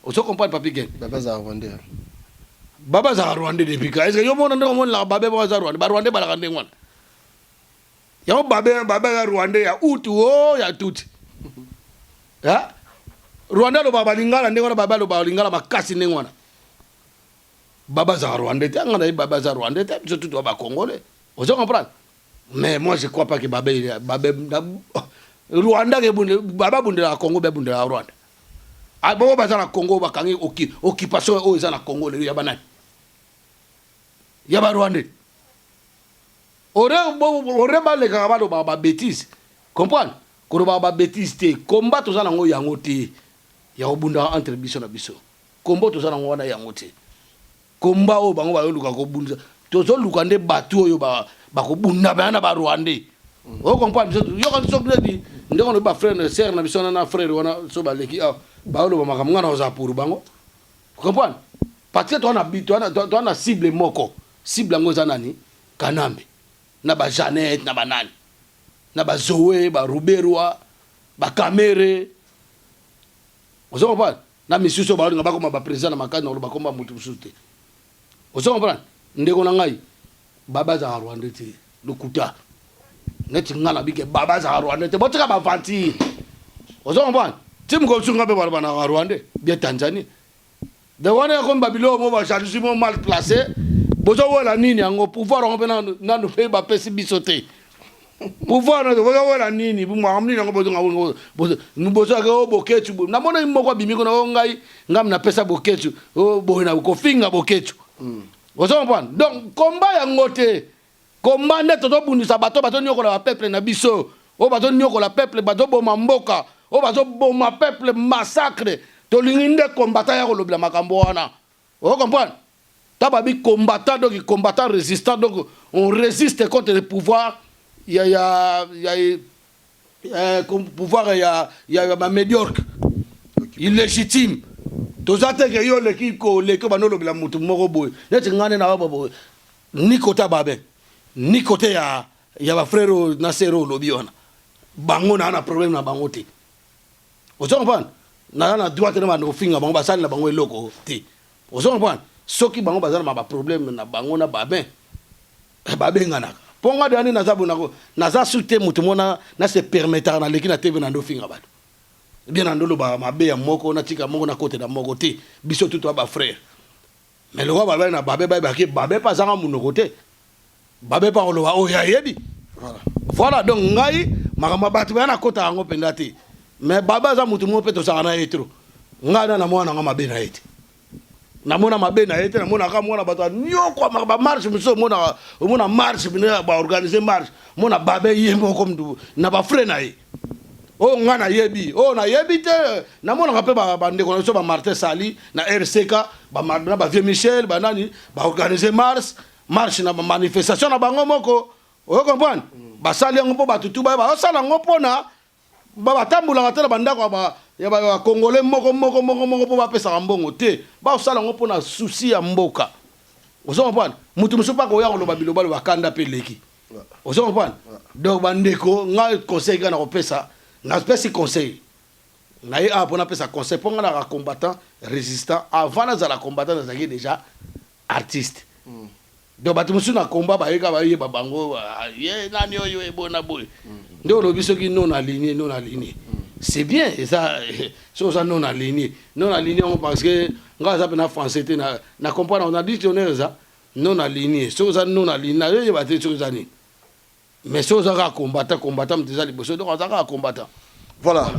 Ozo comprendre, Papi Gen? Baba azala Rwandais. Baba azalaka Rwandais depuis ka? Est-ce yo mona ndenge omonelaka babe moko aza Rwandais? Barwandais balaka ndenge wana yango. Babe, babe aza Rwandais ya Hutu o ya Tutsi. Rwandais alobaka balingala ndenge wana. Babe alobaka lingala makasi ndenge wana. Baba azalaka Rwandais te. Anga nayebi babe aza Rwandais te. Biso tutu bacongolais. Ozo comprendre? Mais moi, je crois pas que babe, babe Rwanda ke babe abundelaka Congo, be abundelaka Rwanda. Bongo baza na Congo, bakangi occupation oyo eza na Congo lelo ya banani? Ya Barwandais. Ore balekaka balobaka babêtises. Comprendre, kolobaka babêtises te. Komba toza nango yango te ya kobundaka entre biso na biso. Kombo toza nango wana yango te. Komba oyo bango bayoluka kobundisa, tozoluka nde bato oyo bakobunda baya na Barwandais. Ocomprendre? Biso yoka soki neti ndenge olobi, bafrère na sœur na biso wana na frère wana so baleki awa baoloba makambo, ngai na kozala pour bango. Comprendre? Parce que toa na cible moko. Cible yango eza nani? Kanambe na baJanet na banani na baZoe, baRuberwa, baKamere. Ozo comprendre? Na misusu oyo baolinga bakoma baprésident na makasi na koloba komba motu mosusu te. Ozo comprendre, ndeko na ngai? Baba azalaka Rwandais te, lokuta. Neti nga na bike, baba azalaka Rwandais te, botika baaventure. Ozo comprendre? Ti mokolo mosusu nga mpe baloba naka Rwandais bien Tanzanie. De wana yakomi babiloko mo bajalousie mo mal placé. Bozowela nini yango? Pouvoir yango mpe nanu mpe bapesi biso te. Pouvoir na bozowela nini? Makambo nini yango bozwaka o Boketshu? Namonaki moko abimi kuna o ngai ngam napesa Boketshu o boye na kofinga Boketshu. Ozo comprendre? Donc komba yango te. Komba nde tozobundisa bato bazoniokola bapeuple na biso, oyo bazoniokola peuple, bazoboma mboka, oyo bazoboma peuple, massacre. Tolingi nde combattant ya kolobela makambo wana. O comprendre? Ta babi combattant, donc combattant résistant, donc on résiste contre le pouvoir ya pouvoir ya bamédiocre illégitime. Toza te ke yo oleki koleki bando olobela motu moko boye neti ngai nde na boye, ni côté ya babe, ni côté ya bafrère oyo na sœur oyo olobi wana. Bango naa na problème na bango te. Ozo comprendre? Naza na droit te na bando kofinga bango, basali na bango eloko te. Ozo comprendre? Soki bango baza na baproblème na bango na babe, babenganaka. Mpo nga deya nde naza bonako, naza su te motu mona na se permettaka naleki na TV na ndo ofinga bato bien, na ndolobaka mabe ya moko, natika moko, nakotela moko te. Biso tu toa bafrère. Mais lokwa babe na babe bayebaki, babe mpe azanga monoko te, babe mpe akoloba oyo ayebi. Voilà. Donc ngai makambo ya bato baya nakota yango mpenza te. Mais babe aza motu moko mpe tozalaka na ye trop. Ngai na namona nanga mabe na ye te, namona mabe na ye te. Namonaka mwana bato anyokwamaka bamarche mosusu, omonaka, omona marche bino baorganiser marche, mona babe ye moko mutu na bafrère na ye. Oyo ngai nayebi, oyo nayebi te. Namonaka mpe bandeko na biso bamartin Sali na RCK, na bavieux Michel, banani baorganiser marche na manifestation na bango moko. Oyo comprendre, basali yango mpo bato tu baye bazosala yango mpona batambolaka te na bandako ya bacongolais moko moko moko moko mpo bapesaka mbongo te. Basala yango mpona souci ya mboka. Ozo comprendre? Motu mosusu mpa koya koloba biloba loba, kanda mpe eleki. Ozo comprendre? Donc bandeko, ngai conseil kaka na kopesa, napesi conseil na ye awa mpo napesa conseil, mpo ngai naka combattant résistant. Avant nazala combattant, nazalaki déjà artiste. Donc bato mosusu na komba bayeka, bayeba bango ye nani oyo ebona boye. Nde olobi soki non aligné, non aligné, c'est bien. Eza soki oza non aligné, non aligné yango, parce que ngai aza mpe na français te, na comprendre na dictionnaire eza non aligné. Soki oza non aligné, nayoyeba te soki eza nini. Mais soki oza kaka combattant, combattant moto eza liboso, donc aza kaka combattant. Voilà,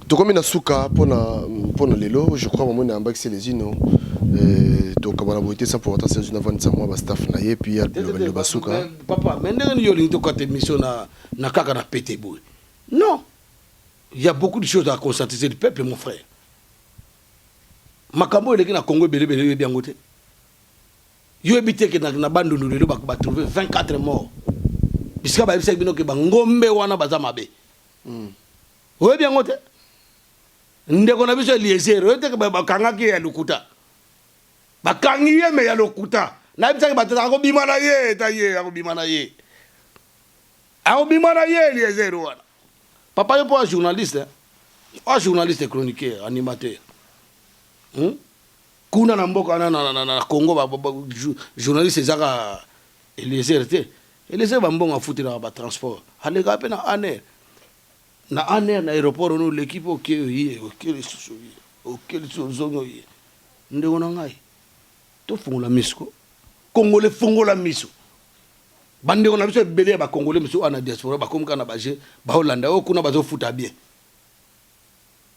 tokomi na suka mpona lelo. Je crois bamoni nayambaki Celezino, tokabana boye te sans pour autant Celezino avandisa mwa bastaff na ye, puis aloba suka. Papa, mais ndenge nini yo olingi tokata émission na kaka na pete boye? Non, il y a beaucoup de choses à conscientiser du peuple, mon frère. Makambo oyo eleki na Congo ebelebele, oyebi yango te. Yo yebi te ke na Bandundu lelo batrouve 24 morts, bisika bayebisaki bino ke bangombe wana baza mabe. Oyebi yango te? Ndeko na biso Eliezer, oyebi te ke bakangaki ye ya lokuta? Bakangi ye me ya lokuta. Nayebisaki bato akobima na ye, ta ye akobima na ye, akobima na ye Eliezer wana. Papa, yo mpo a journaliste, a journaliste, chroniqueur, animateur, Kuna na mboka wana na Congo, journaliste ezaka Eliezer te. Eliezer, bambongo afutelaka batransport, alekaka mpe na ANR, na ANR na aéroport wana. Oleki mpe oke, oye, oke lisusu, oye, oke lisusu, ozongi, oye. Ndeko na ngai, tofungola miso ko. Congolais, fungola miso. Bandeko na biso ebele ya bacongolais mosusu wana na diaspora bakomi kaka na baje, baolanda oyo kuna bazofuta bien,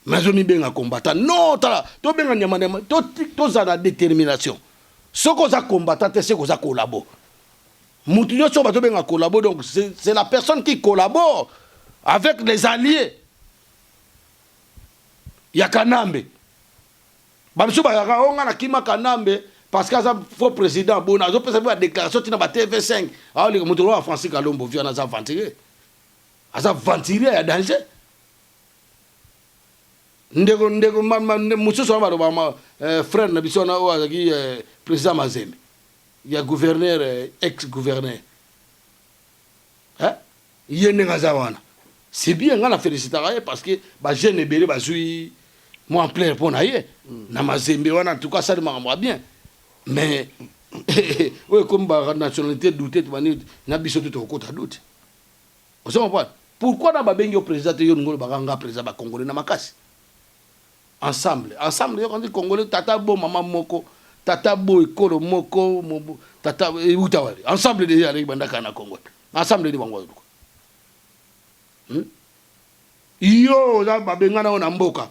mais azomibenga combattant. Non, tala, tobenga nyama nyama, tozala na détermination. Soki oza combattant te, soki oza collabo, mutu nyonso bazobenga collabo, donc c'est la personne qui collabore avec les alliés ya Kanambe. Bamisusu bayaka o nga nakima Kanambe parce que aza faux président. Bona azopesa mpe badéclaration ntina ba TV5, aoleka moto loa Francis Kalombo. Viana aza aventurier, aza aventurier ya danger. Ndeko mosusu wana baloba, frère na biso wana oyo azalaki président Mazembe ya gouverneur, ex gouverneur, ye ndenge aza wana, c'est bien. Ngai na félicitaka ye parce que bajeune ebele bazwi mwa ampleur mpo na ye na Mazembe wana. En tout cas asali makambo ya bien. Mais oyo ekomi banationalité doute, bani na biso te tokokota doute. Ozo comprendre pourquoi na babengi yo président te? Yo ningo olobaka nga président bacongolais na makasi, ensemble, ensemble. Yo kandi congolais, tata bo mama moko, tata bo ekolo moko, tata euta wapi? Ensemble déjà aleki bandaka na Congo, ensemble ni bango. Hmm? Yo oza babengana yo na mboka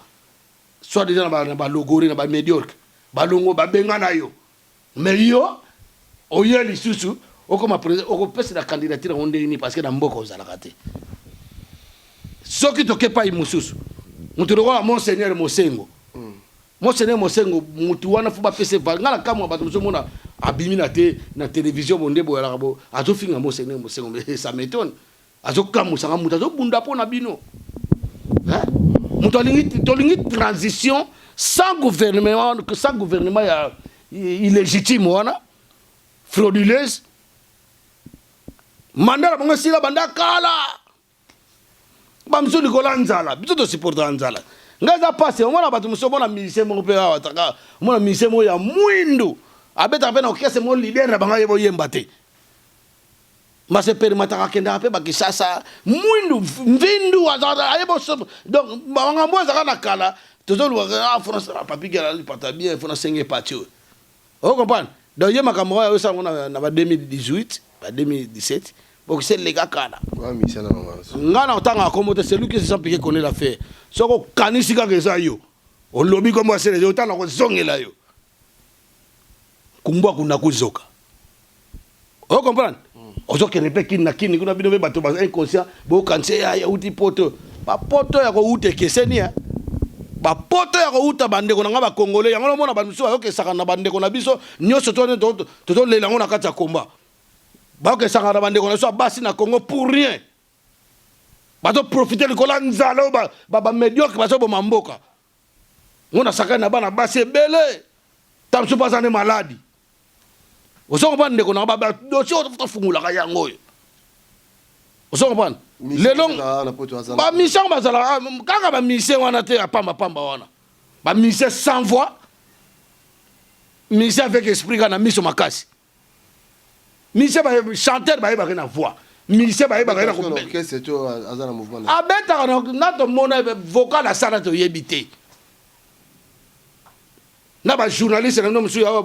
soit déjà na ba logore na ba mediocre balongo babengana yo mais yo oye lisusu okoma président okopesa na candidature yango ndenge nini parce que na mboka ozalaka te soki toke epai mosusu moto lokola monseigneur mosengo mm. monseigneur mosengo motu wana fo bapesa nga na kamwa bato mosusu omona abimi na te na télévision bonde boyalaka bo azofinga monseigneur mosengo mais ça m'étonne Azokamwisa nga mutu azobunda mpo na bino mutu alingi tolingi transition sans gouvernement sans gouvernement ya illégitime wana frauduleuse mandat na bango esila banda kala bamisu likolo ya nzala biso tosupportaka nzala ngai eza mpasi omona bato mosusu omona musicien moko mpe awa taka omona musicien moko ya mwindu abetaka mpe na orchestre moko leader na bango aye boyemba te Ma se permetaka akendaka pe ba Kisasa mwindu mvindu aye bo donc makambo ezalaka na kala tozoluka ah fona ah, papi gala lipata bien fona senge pati oyo o comprendre donc ye makambo oyo ayosala ngo na ba 2018 ba 2017 bokise eleka kala nga na otangaka kombo te celui qui se sent piqué connaît l'affaire soki okanisi kaka eza yo olobi kombo ya sele otanga kozongela yo kumbwa kuna kuzoka o comprendre ozokende mpe kini na kini kuna bino mpe bato baza inconscient bokanisi ya yauti poto bapoto ya kowuta ekeseni eh. bapoto ya kowuta bandeko na ngai bakongole yango nomona bato mosusu bayokesaka na bandeko na biso nyonso tozolela yango na kati ya komba bayokesaka na bandeko na biso ya basi na congo pour rien bazoprofite likolo ya nzala oyo bamediocre bazoboma mboka ngo nasakani na bana basi ebele ta mosusu mpe aza nde maladi ozo comprendre ndeko na ba dossier oyo tofungolaka yango oyo ozo comprendre lelo ba mission bazalaka ah, kaka ba mission wana te ya pamba pamba wana ba mission sans voix mission avec esprit kaka na miso makasi musicien ba chanteur bayebaka na voix musicien bayebaka ye na orchestre to aza na mouvement abetaka na tomona vocal asala toyebi te na ba journaliste na bino mosusu awa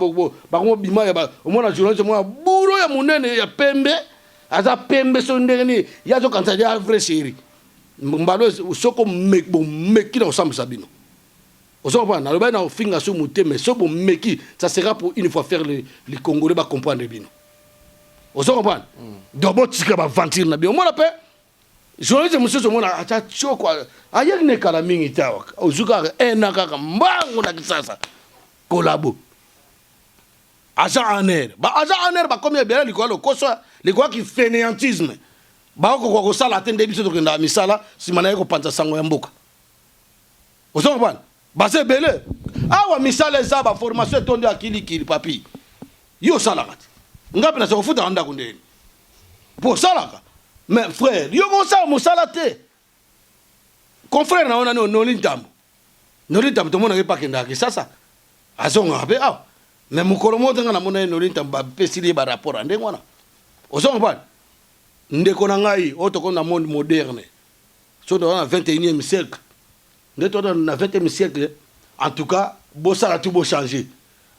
bango bima ya omona journaliste moko ya buro ya monene ya pembe aza pembe soki ndenge nini ye azokanisa ya vrai chéri mbalo soko bomeki na kosambisa bino Ozo comprendre? Nalobaki na kofinga sur mute mais soki bomeki ça sera pour une fois faire les, les Congolais ba comprendre bino. Ozo comprendre? Mm. Donc botika ba aventure na bino. Omona pe journaliste mosusu omona ata tioko ayaki na ekala mingi te awa ozwi kaka un an kaka mbangu na Kisasa kolabo agent ANR ba agent ANR bakomi ebele likolo ya lokoso likolo ya kifainéantisme bakokoka kosala te nde biso tokendaka misala nsima na ye kopanza sango ya mboka Ozo comprendre? Baza ebele. Awa misala eza ba formation etondi ya kilikili papi. Yo osalaka te. Nga pe naza kofutaka ndako ndenge nini? Po osalaka. Mais frère, yo kosala mosala te. Confrère na yo nani Noli Ntambo. Noli Ntambo tomonaka ye pe akendaka Kisasa. Azongaka pe awa. Mais mokolo moko te nga namona ye Noli Ntambo bapesili ye ba rapport ya ndenge wana. Ozo comprendre? Ndeko na ngai, oyo tokomi na monde moderne. Soki toza na 21e siècle nde toza na 20e siècle en tout cas bosala tout bo changer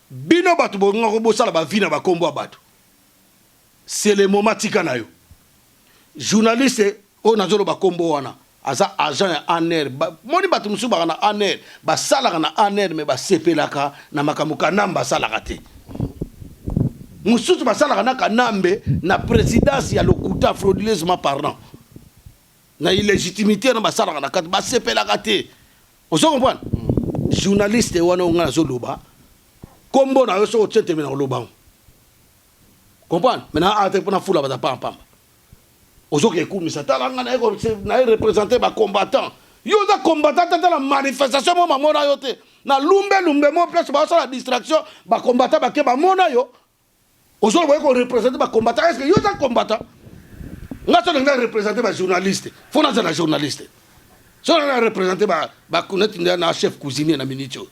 bino bato bolingaka bosala ba vie na ba kombo ya bato c'est le moment tika na yo journaliste oyo nazoloba kombo wana aza agent ya ANR ba, moni bato mosusu baka na ANR basalaka na ANR me basepelaka na makambo kanambe asalaka te mosusu basalaka na kanambe na présidence ya lokuta frauduleusement parlant na illégitimité wana basalaka na kati basepelaka te ozo comprendre journaliste wana oyo ngai nazoloba kombo na yo soki otie tembe na koloba yango comprendre maintenant ate mpona fula baza pamba pamba ozoka ekumisa tala ngai naye représente bacombattant yo oza combattant tata na manifestation mo bamona yo te na lumbe lumbe mo place bazosala distraction bacombattant bake bamona yo Ozoloba oye ko representer ba combattants est ce que yo oza combattant? Nga soki nalingi na representer ba journaliste faut nazala journaliste. Soki nalingi na representer ba ba neti nde na chef cuisinier na minute oyo.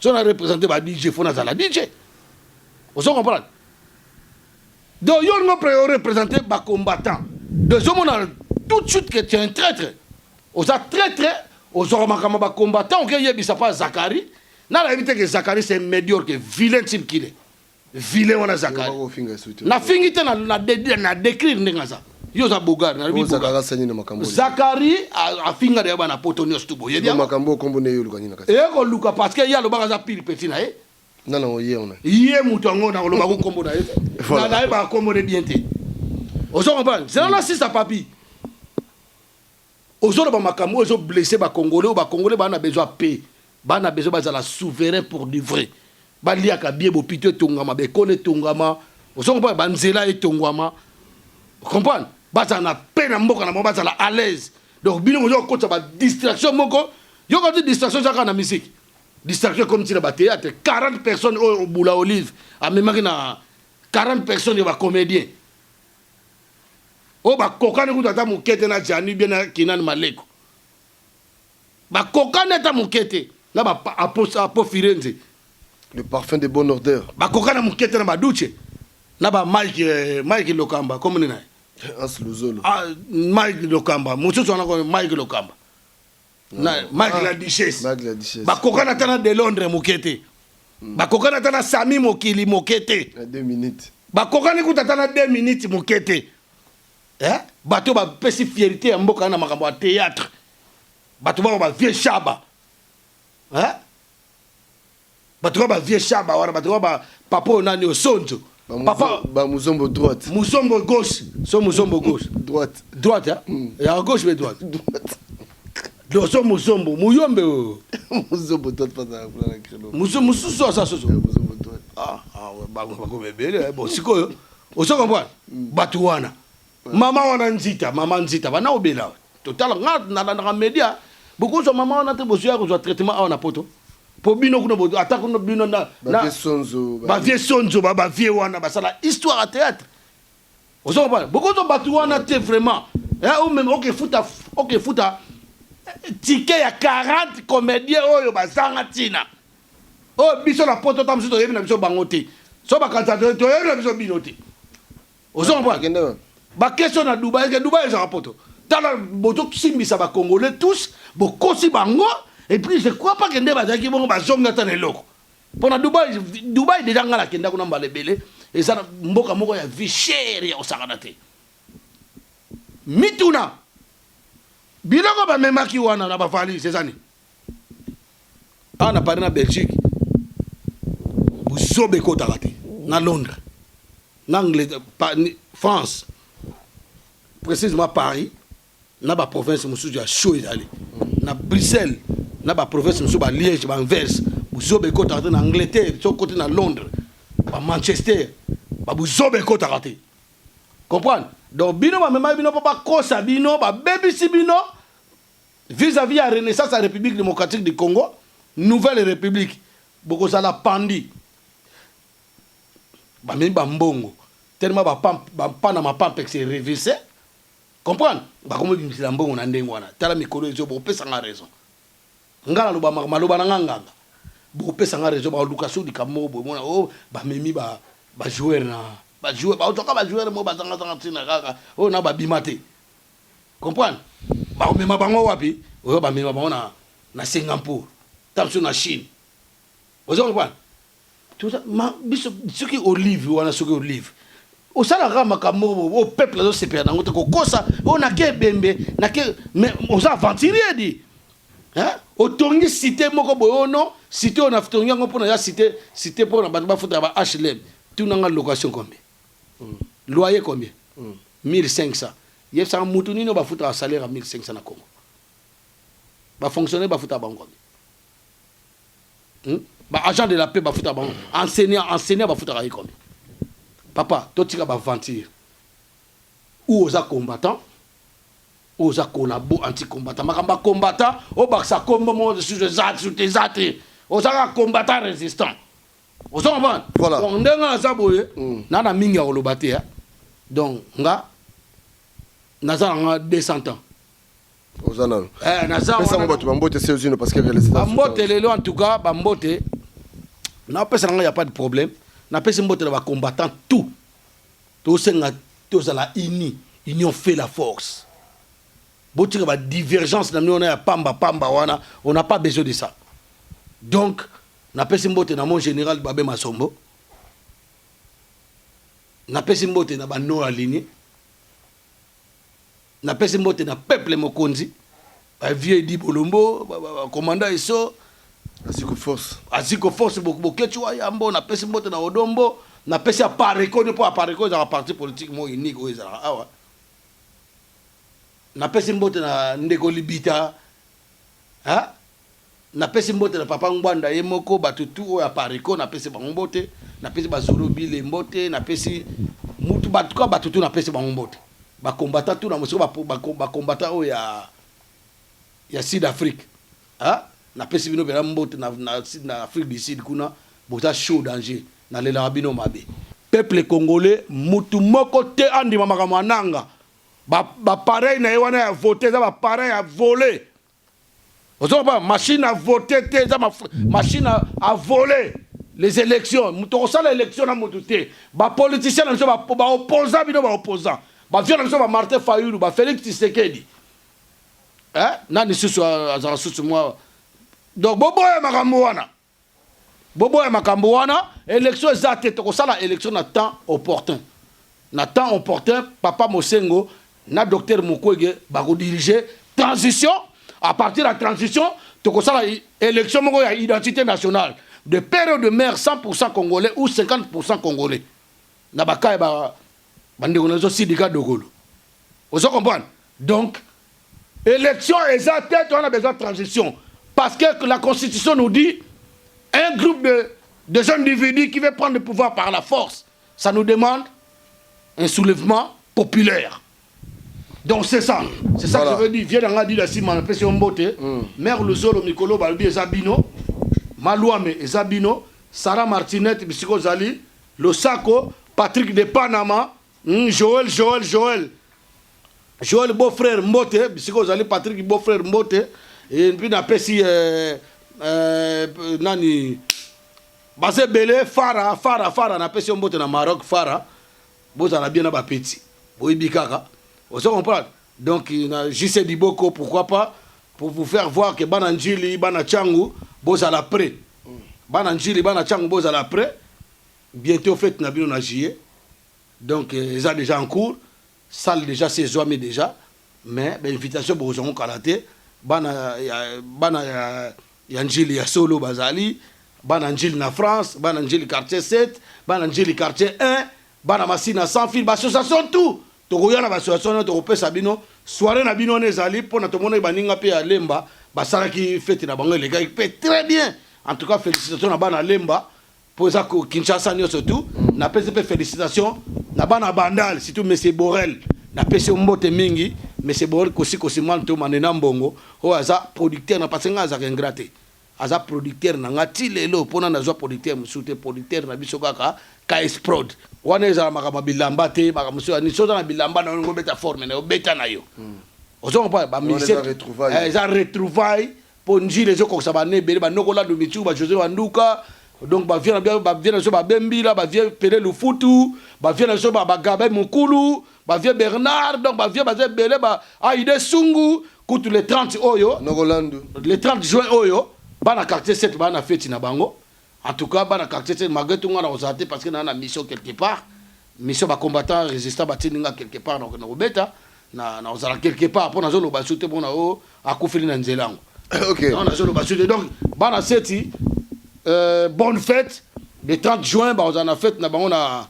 Soki na representer ba DJ faut nazala DJ. Ozo comprendre? Donc yo olingi o representer ba combattants. Donc ezomona tout de suite que tu es un traitre. Oza traitre, ozwaka makambo ya ba combattants oke yebisa pa Zacharie. Nani ayebi te que Zacharie c'est un mediocre, vilain type qu'il est. Vilain wana Zakari. Na fingi te na na, na décrire ndenge aza. Yo oza bogar, nalobi Zakari afinga deya bana poto nyonso tu boyebi makambo okombo nde yo oluka nini na kati? Eye koluka parce que ye alobaka aza pire petit na ye. Nana ngo ye wana? Ye moto yango nakoloba ko kombo na ye te. Nayebaka kombo ne bien te. Ozo comprendre? Zela na sisa papi. Ozoloba makambo oyo ezo blesser ba congolais, oyo ba congolais ba na besoin paix, ba na besoin bazala souverain pour du vrai. Baliaka bien, bopito etongama, ba ekole etongama. Ozo comprendre? Ba nzela etongwama. Comprendre? Bazala na paix na mboka na bango, bazala à l'aise. Donc bino bozo kokotisa ba distraction moko. Yo koti distraction eza kaka na musique. Distraction ekomi ti na ba theatre. 40 personnes oyo Bula Olive amemaki na 40 personnes ya ba comediens. Oyo bakokani kutu ata moke te na Gianni bien na Kinani Maleko. Bakokani ata moke te na ba Apo, Apo Firenze. Le parfum de bonne odeur. Bakokana moke te na ba Duce na ba Mike, eh, Mike Lokamba comme nini na ye? Hans Luzolo. Ah, Mike Lokamba, mosusu wana ko Mike Lokamba. Na Mike ah, la Duchesse. Mike la Duchesse. Bakokana ata na De Londres moke te. Bakokana ata na Sami Mokili moke te. Na 2 minutes. Bakokani kutu ata na 2 minutes moke te. Eh? Bato bapesi fierté ya mboka na makambo ya théâtre. Bato bako ba vieux Shaba. Eh? Bato ba vieux Shaba wana, bato ba papa oyo nani Osonzo. Papa ba Muzombo droite. Muzombo gauche. So Muzombo gauche. Droite. Droite hein? Ya gauche mais droite. Droite. Doso Muzombo, Muyombe oyo. Muzombo droite pas na kuna na créneau. Muso mususu aza soso. Muzombo droite. Ah ah ouais, bango bako bebele bon sikoyo. Ozo comprendre? Bato wana. Mama wana Nzita, mama Nzita bana obela. Totala nga nalandaka media. Bokozwa mama wana te bozwa kozwa traitement awa na poto. Po bino kuna bo ata kuna bino na na sonzo ba vieux sonzo ba ba vieux wana basala histoire à théâtre. Ozo comprendre? Bokozwa bato wana te vraiment. Eh ou même OK futa OK futa ticket ya 40 comédiens oyo bazanga tina. Oyo biso na poto ta mosusu toyebi na biso bango te. So bakanisa toyebi na biso bino te. Ozo comprendre? Ba question na Dubaï, que Dubaï ezaka poto. Tala bozo simbisa ba congolais tous, bokosi bango et puis je crois pas que nde bazalaki bongo bazongi ata na eloko. Pona Dubaï, Dubaï déjà nga nakenda kuna mbala ebele, eza na mboka moko ya vie chère ya kosakana te. Mituna biloko bamemaki wana na ba valise eza nini? Awa na Paris na Belgique buzoba ekotaka te na Londres na Angleterre France précisément Paris na ba province mosusu ya chaud ezali na Bruxelles na ba province mosusu ba Liège ba Anvers buzoba ekotaka te na Angleterre soki okoti na Londres ba Manchester ba buzoba ekotaka te comprendre donc bino bamemaki bino mpo bakosa bino babebisi bino Vis-à-vis ya renaissance ya Republique democratique du Congo, nouvelle republique, bokozala pendu. Bamemi ba mbongo tellement ba pamp ba panama pampex e reverse. Comprendre? Bakomi bimisela mbongo na ndenge wana. Tala mikolo ezo bokopesa nga raison. Nga naloba maloba na nga nganga. Bokopesa nga raison baluka so likambo moko boye mona oh bamemi ba ba joueur na ba joueur bazwaka ba joueur moko bazanga zanga ntina kaka oyo na babima te. Comprendre? Bakomema bango wapi? Oyo bamema bango na na Singapour, ta biso na Chine. Ozo comprendre? Toza ma biso soki olive wana soki olive osalaka kaka makambo moko oyo peuple azosepela nango te kokosa oyo nake ebembe nake mais oza aventurier di hein? Otongi cité moko boye oyo non cité oyo natongi yango mpona ya cité cité mpona bato bafutaka ba HLM tuna nga location combien loyer combien 1500 Yebisa nga mutu nini oyo bafutaka salaire ya 1500 na Congo? Ba fonctionnaires bafutaka bango combien? Ba agents de la paix bafutaka bango, enseignant, enseignant bafutaka ye combien? Papa, totika ba aventure. Ou oza combattant, ou oza collabo anti combattant. Makambo ya combattant, obakisa kombo moko lisusu eza te, eza te. Oza kaka combattant résistant. Ozo comprendre? Voilà. Donc ndenge aza boye, na na mingi ya koloba te. Donc nga naza na nga 200 ans. Oza nano. Eh naza Pesa ngo bato bambote se ozino parce que réalisation. Bambote lelo en tout cas bambote. Na pesa nga y a pas de problème. Na pesi mbote na ba combattants tout. Tosenga tozala uni, union fait la force. Botika ba divergence na bino wana ya pamba pamba wana, on n'a pas besoin de ça. Donc Napesi mbote na mon general Babin Masombo. Napesi mbote na ba non aligne. Napesi mbote na peuple mokonzi, bavieux Edi Bolombo, bacommandant Eso. Aziko Force. Aziko Force, Bokeci wa Yambo. Napesi mbote na Odombo, napesi Apareko, mpo Apareko ezalaka parti politique moko unique oyo ezalaka awa. Napesi mbote na ndeko Libita, ha? Napesi mbote na papa Ngwanda ye moko, bato tu oyo Apareko, napesi bango mbote. Napesi bazolo bile mbote, napesi mutu bato ka bato tu, napesi bango mbote. Bakombata tu na mosiko, bakombata oyo ya Sud Afrique, ha? Napesi bino mpena mbote na Afrique du Sud kuna, boza chaud danger, nalelaka bino mabe. Peuple congolais, mutu moko te andima makambo ya Nanga. Bapareil na ye wana ya vote eza bapareil ya voler. Ozoba machine à voter te, eza machine à voler les élections. Moto akosala élection na motu te. Bapoliticien na biso, baopposant, bino baopposant, bavieux na biso, bamartin Fayulu, bafélix Tshisekedi, nani susu azala susu mwa. Donc boboya makambo wana, boboya makambo wana. Élection eza te, tokosala élection na temps opportun, na temps opportun. Papa Mosengo na docteur Mukwege bakodirige transition. À partir de la transition, tokosala élection moko ya identité nationale, de père et de mère, 100% congolais ou 50% congolais, na baka ya bandeko na biso Sidika Dogolo. Ozo comprendre? Donc élection eza te, toza na besoin de transition, parce que la Constitution nous dit: un groupe de individus qui veut prendre le pouvoir par la force, ça nous demande un soulèvement populaire. Donc c'est ça, c'est ça. Voilà. Que je veux dire, viens dans la nsima, napesi yo mbote. Mare Luzolo, mikolo balobi eza bino Malwame, eza bino Sara Martinet, bisika ozali, losako Patrick de Panama, Joël, Joël, Joël, Joël beau-frère, mbote bisika ozali. Patrick beau-frère, mbote. Et puis napesi nani, baza ebele, Fara, Fara, Fara, napesi yo mbote na Maroc. Fara, bozala bien na bapeti, boyebi kaka, ozo comprendre. Donc na JC Diboko, pourquoi pas, pour vous faire voir que bana Njili, bana Changu, bozala prêt. Bana Njili, bana Changu, bozala prêt. Bientôt fête na bino na juillet. Donc eza déjà en cours, salle déjà sezwami déjà, mais bainvitation bokozwango kala te. Bana ya Njili ya solo bazali, bana Njili na France, bana Njili quartier 7, bana Njili quartier 1, bana Masina sans fil, baassociation tout, tokoya na baassociation wana, tokopesa bino soirée na bino wana ezali mpona tomona baninga mpe ya Lemba basalaki fête na bango, elekaki mpe très bien. En tout cas, félicitation na bana Lemba, mpo eza Kinshasa nyonso tu. Napesi mpe félicitation na bana Bandal, surtout monsieur Borel, napesi yo mbote mingi, monsieur Borel Kosi Kosi mwana to manena mbongo oyo aza producteur na, parce nga azalaka ingrat te, aza producteur na nga ti lelo, mpona nazwa producteur mosusu te, producteur na biso kaka KS Prod. Wana ezala makambo ya bilamba te, makambo mosusu ya so oza na bilamba na yo, obeta forme na yo, obeta na yo, ozo comprendre? Bamusicien eza retrouvaille, mpo Njili ezokokisa bana ebele, banokolando mitu, bajosé Banduka. Donc bavieux na biso babembila, bavieux Pele Lufutu, bavieux na biso bagabe Mokulu, bavieux Bernard, donc bavieux baza ebele, Aide Sungu kutu. Le 30 oyo, le 30 juin oyo, bana quartier 7 bana na feti na bango. En tout cas, bana quartier 7, malgré tout nga na kozala te, parce que naa na mission quelque part, mission bacombattant résistant batindi nga quelque part, na kobeta na kozala quelque part, mpo nazoloba su te, mpona oyo akufeli na nzela yango. Nazoloba su te. Donc bana seti, bonne fête. Le 30 juin bakozala na fête na bango na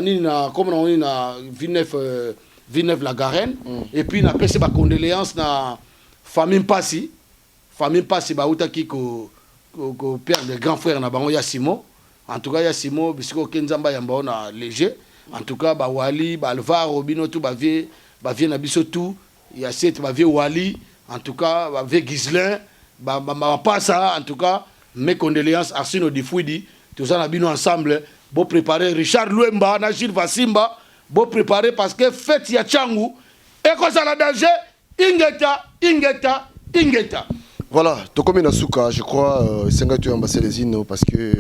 nini, na comme na nini, na Villeneuve, Villeneuve la Garenne. Et puis napesi bacondoléance na famille Mpasi, famille Mpasi bautaki ko perdre grand frère na bango ya Simon. En tout cas, ya Simon, bisika oke, Nzambe ayamba o na léger. En tout cas, bawali, baalvaro, bino tu bavieux, bavieux na biso tout ya sete, bavieux Wali, en tout cas bavieux Gislin, bapasa, en tout cas mes condoléances. Arsino Difuidi, toza na bino ensemble. Bopréparé Richard Lwemba na Gilles Vasimba, bopréparé, parce que fête ya Changu ekozala danger. Ingeta, ingeta, ingeta. Voilà, tokomi na suka, je crois, esengaki toyamba Celezino parce que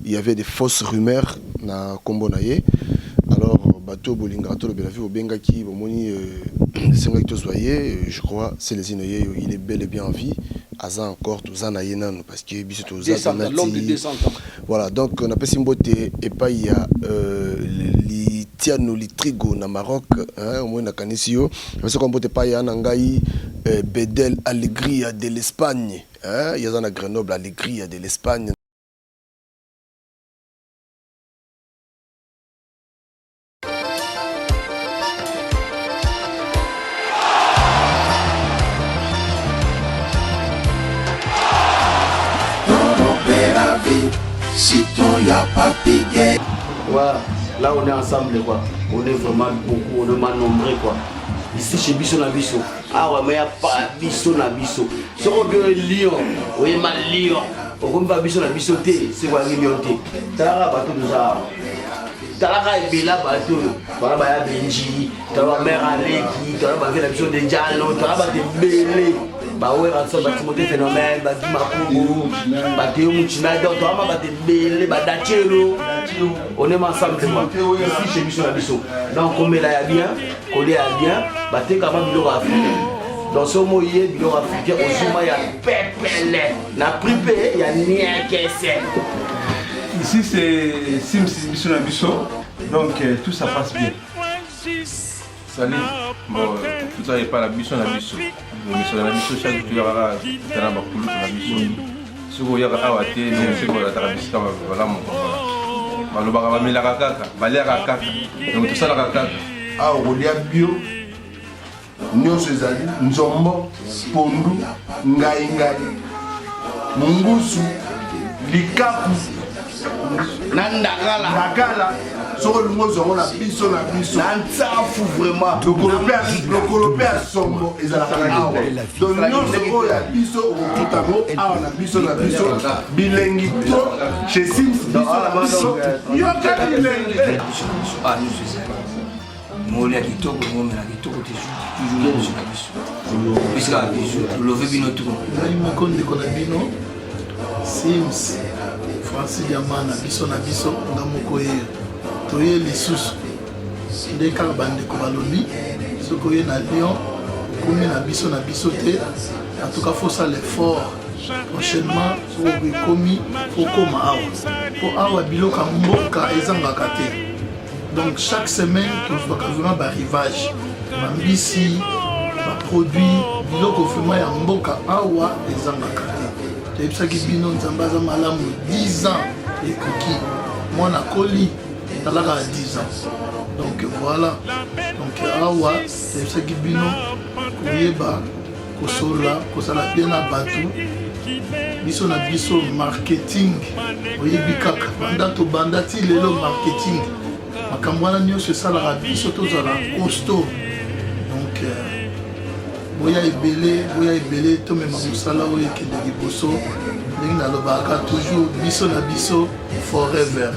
il y avait des fausses rumeurs na kombo na ye. Alors bato bolingaka tolobela vi, bobengaki, bomoni, esengaki tozwa ye. Je crois Celezino ye, il est bel et bien en vie, aza encore, toza na ye nanu, parce que biso toza. L'homme de 200 ans. Voilà, donc napesi mbote epai ya Tiano Litrigo na Maroc hein, omoni nakanisi yo. Napesi kwa mbote epai ya na ngai eh, Bedel Alegria de l'Espagne hein, ye aza na Grenoble, Alegria de l'Espagne. Voilà, là on est ensemble quoi. On est vraiment beaucoup, on est vraiment nombreux quoi. Ici chez biso na biso. Ah ouais, mais y a pas biso na biso. Soko bien Lyon, oyema Lyon. Okomi ba biso na biso te, c'est quoi Lyon te. Talaka bato toza awa. Talaka ebela bato oyo. Tala baya Benji, tala ba mère Aleki, tala ba vie na biso de Diallo, tala bato ebele. Ba Werrason, ba Timothée Phénomène, ba Guy Makungu, ba Théo Mouchina, donc tala bato ebele, ba Dachelo. On est ensemble quoi. Ici chez biso na biso. Donc komela ya bien, kolia ya bien, bateka ba biloko africain. Donc soki oye biloko africain ozwi mai ya pepele na prix mpe ya niekese. Ici c'est Sims biso na biso donc euh, tout ça passe bien. Salut. Bon, tout ça epa na biso na biso. Misolo na biso chaque jour kaka tala bakulutu na biso. Soki oyaka awa te soki olataka bisika malamu balobaka bamelaka kaka baliaka kaka donc tosalaka kaka. Awa okolia bio nyonso ezali nzombo pondu ngaingai mungusu likaku na ndakala ndakala soki olingi ozwa yango na biso na biso na nsafu vraiment lokolo mpe ya sombo ezalaka awa donc nyonso oyo ya biso okokuta yango awa na biso na biso bilengi to chez sims biso na biso yoka bilengi. Molia kitoko, momela kitoko toujours na biso na biso. Biso kaka biso, tolove bino trop. Ngai moko ndeko na bino Sims Francis Diamant na biso na biso nga moko ye toye lisusu nde kaka bandeko balobi soki oye na Lyon okomi na biso na biso te en tout cas faut sala effort prochainement soki okomi okoma awa mpo awa biloko ya mboka ezangaka te. Donc chaque semaine tozwaka vraiment ba rivage ba mbisi ba produit biloko vraiment ya mboka awa ezangaka te. Toyebisaki bino Nzambe aza malamu 10 ans ekoki mwana akoli talaka ya 10 ans donc voilà donc awa toyebisaki bino koyeba kosolola kozala bien na bato biso na biso marketing oyebi kaka banda tobanda ti lelo marketing makambo wana nyonso esalaka biso tozala costaud donc euh, boya ebele boya ebele tomema mosala oyo ekende liboso ndenge nalobaka toujours biso na biso forever.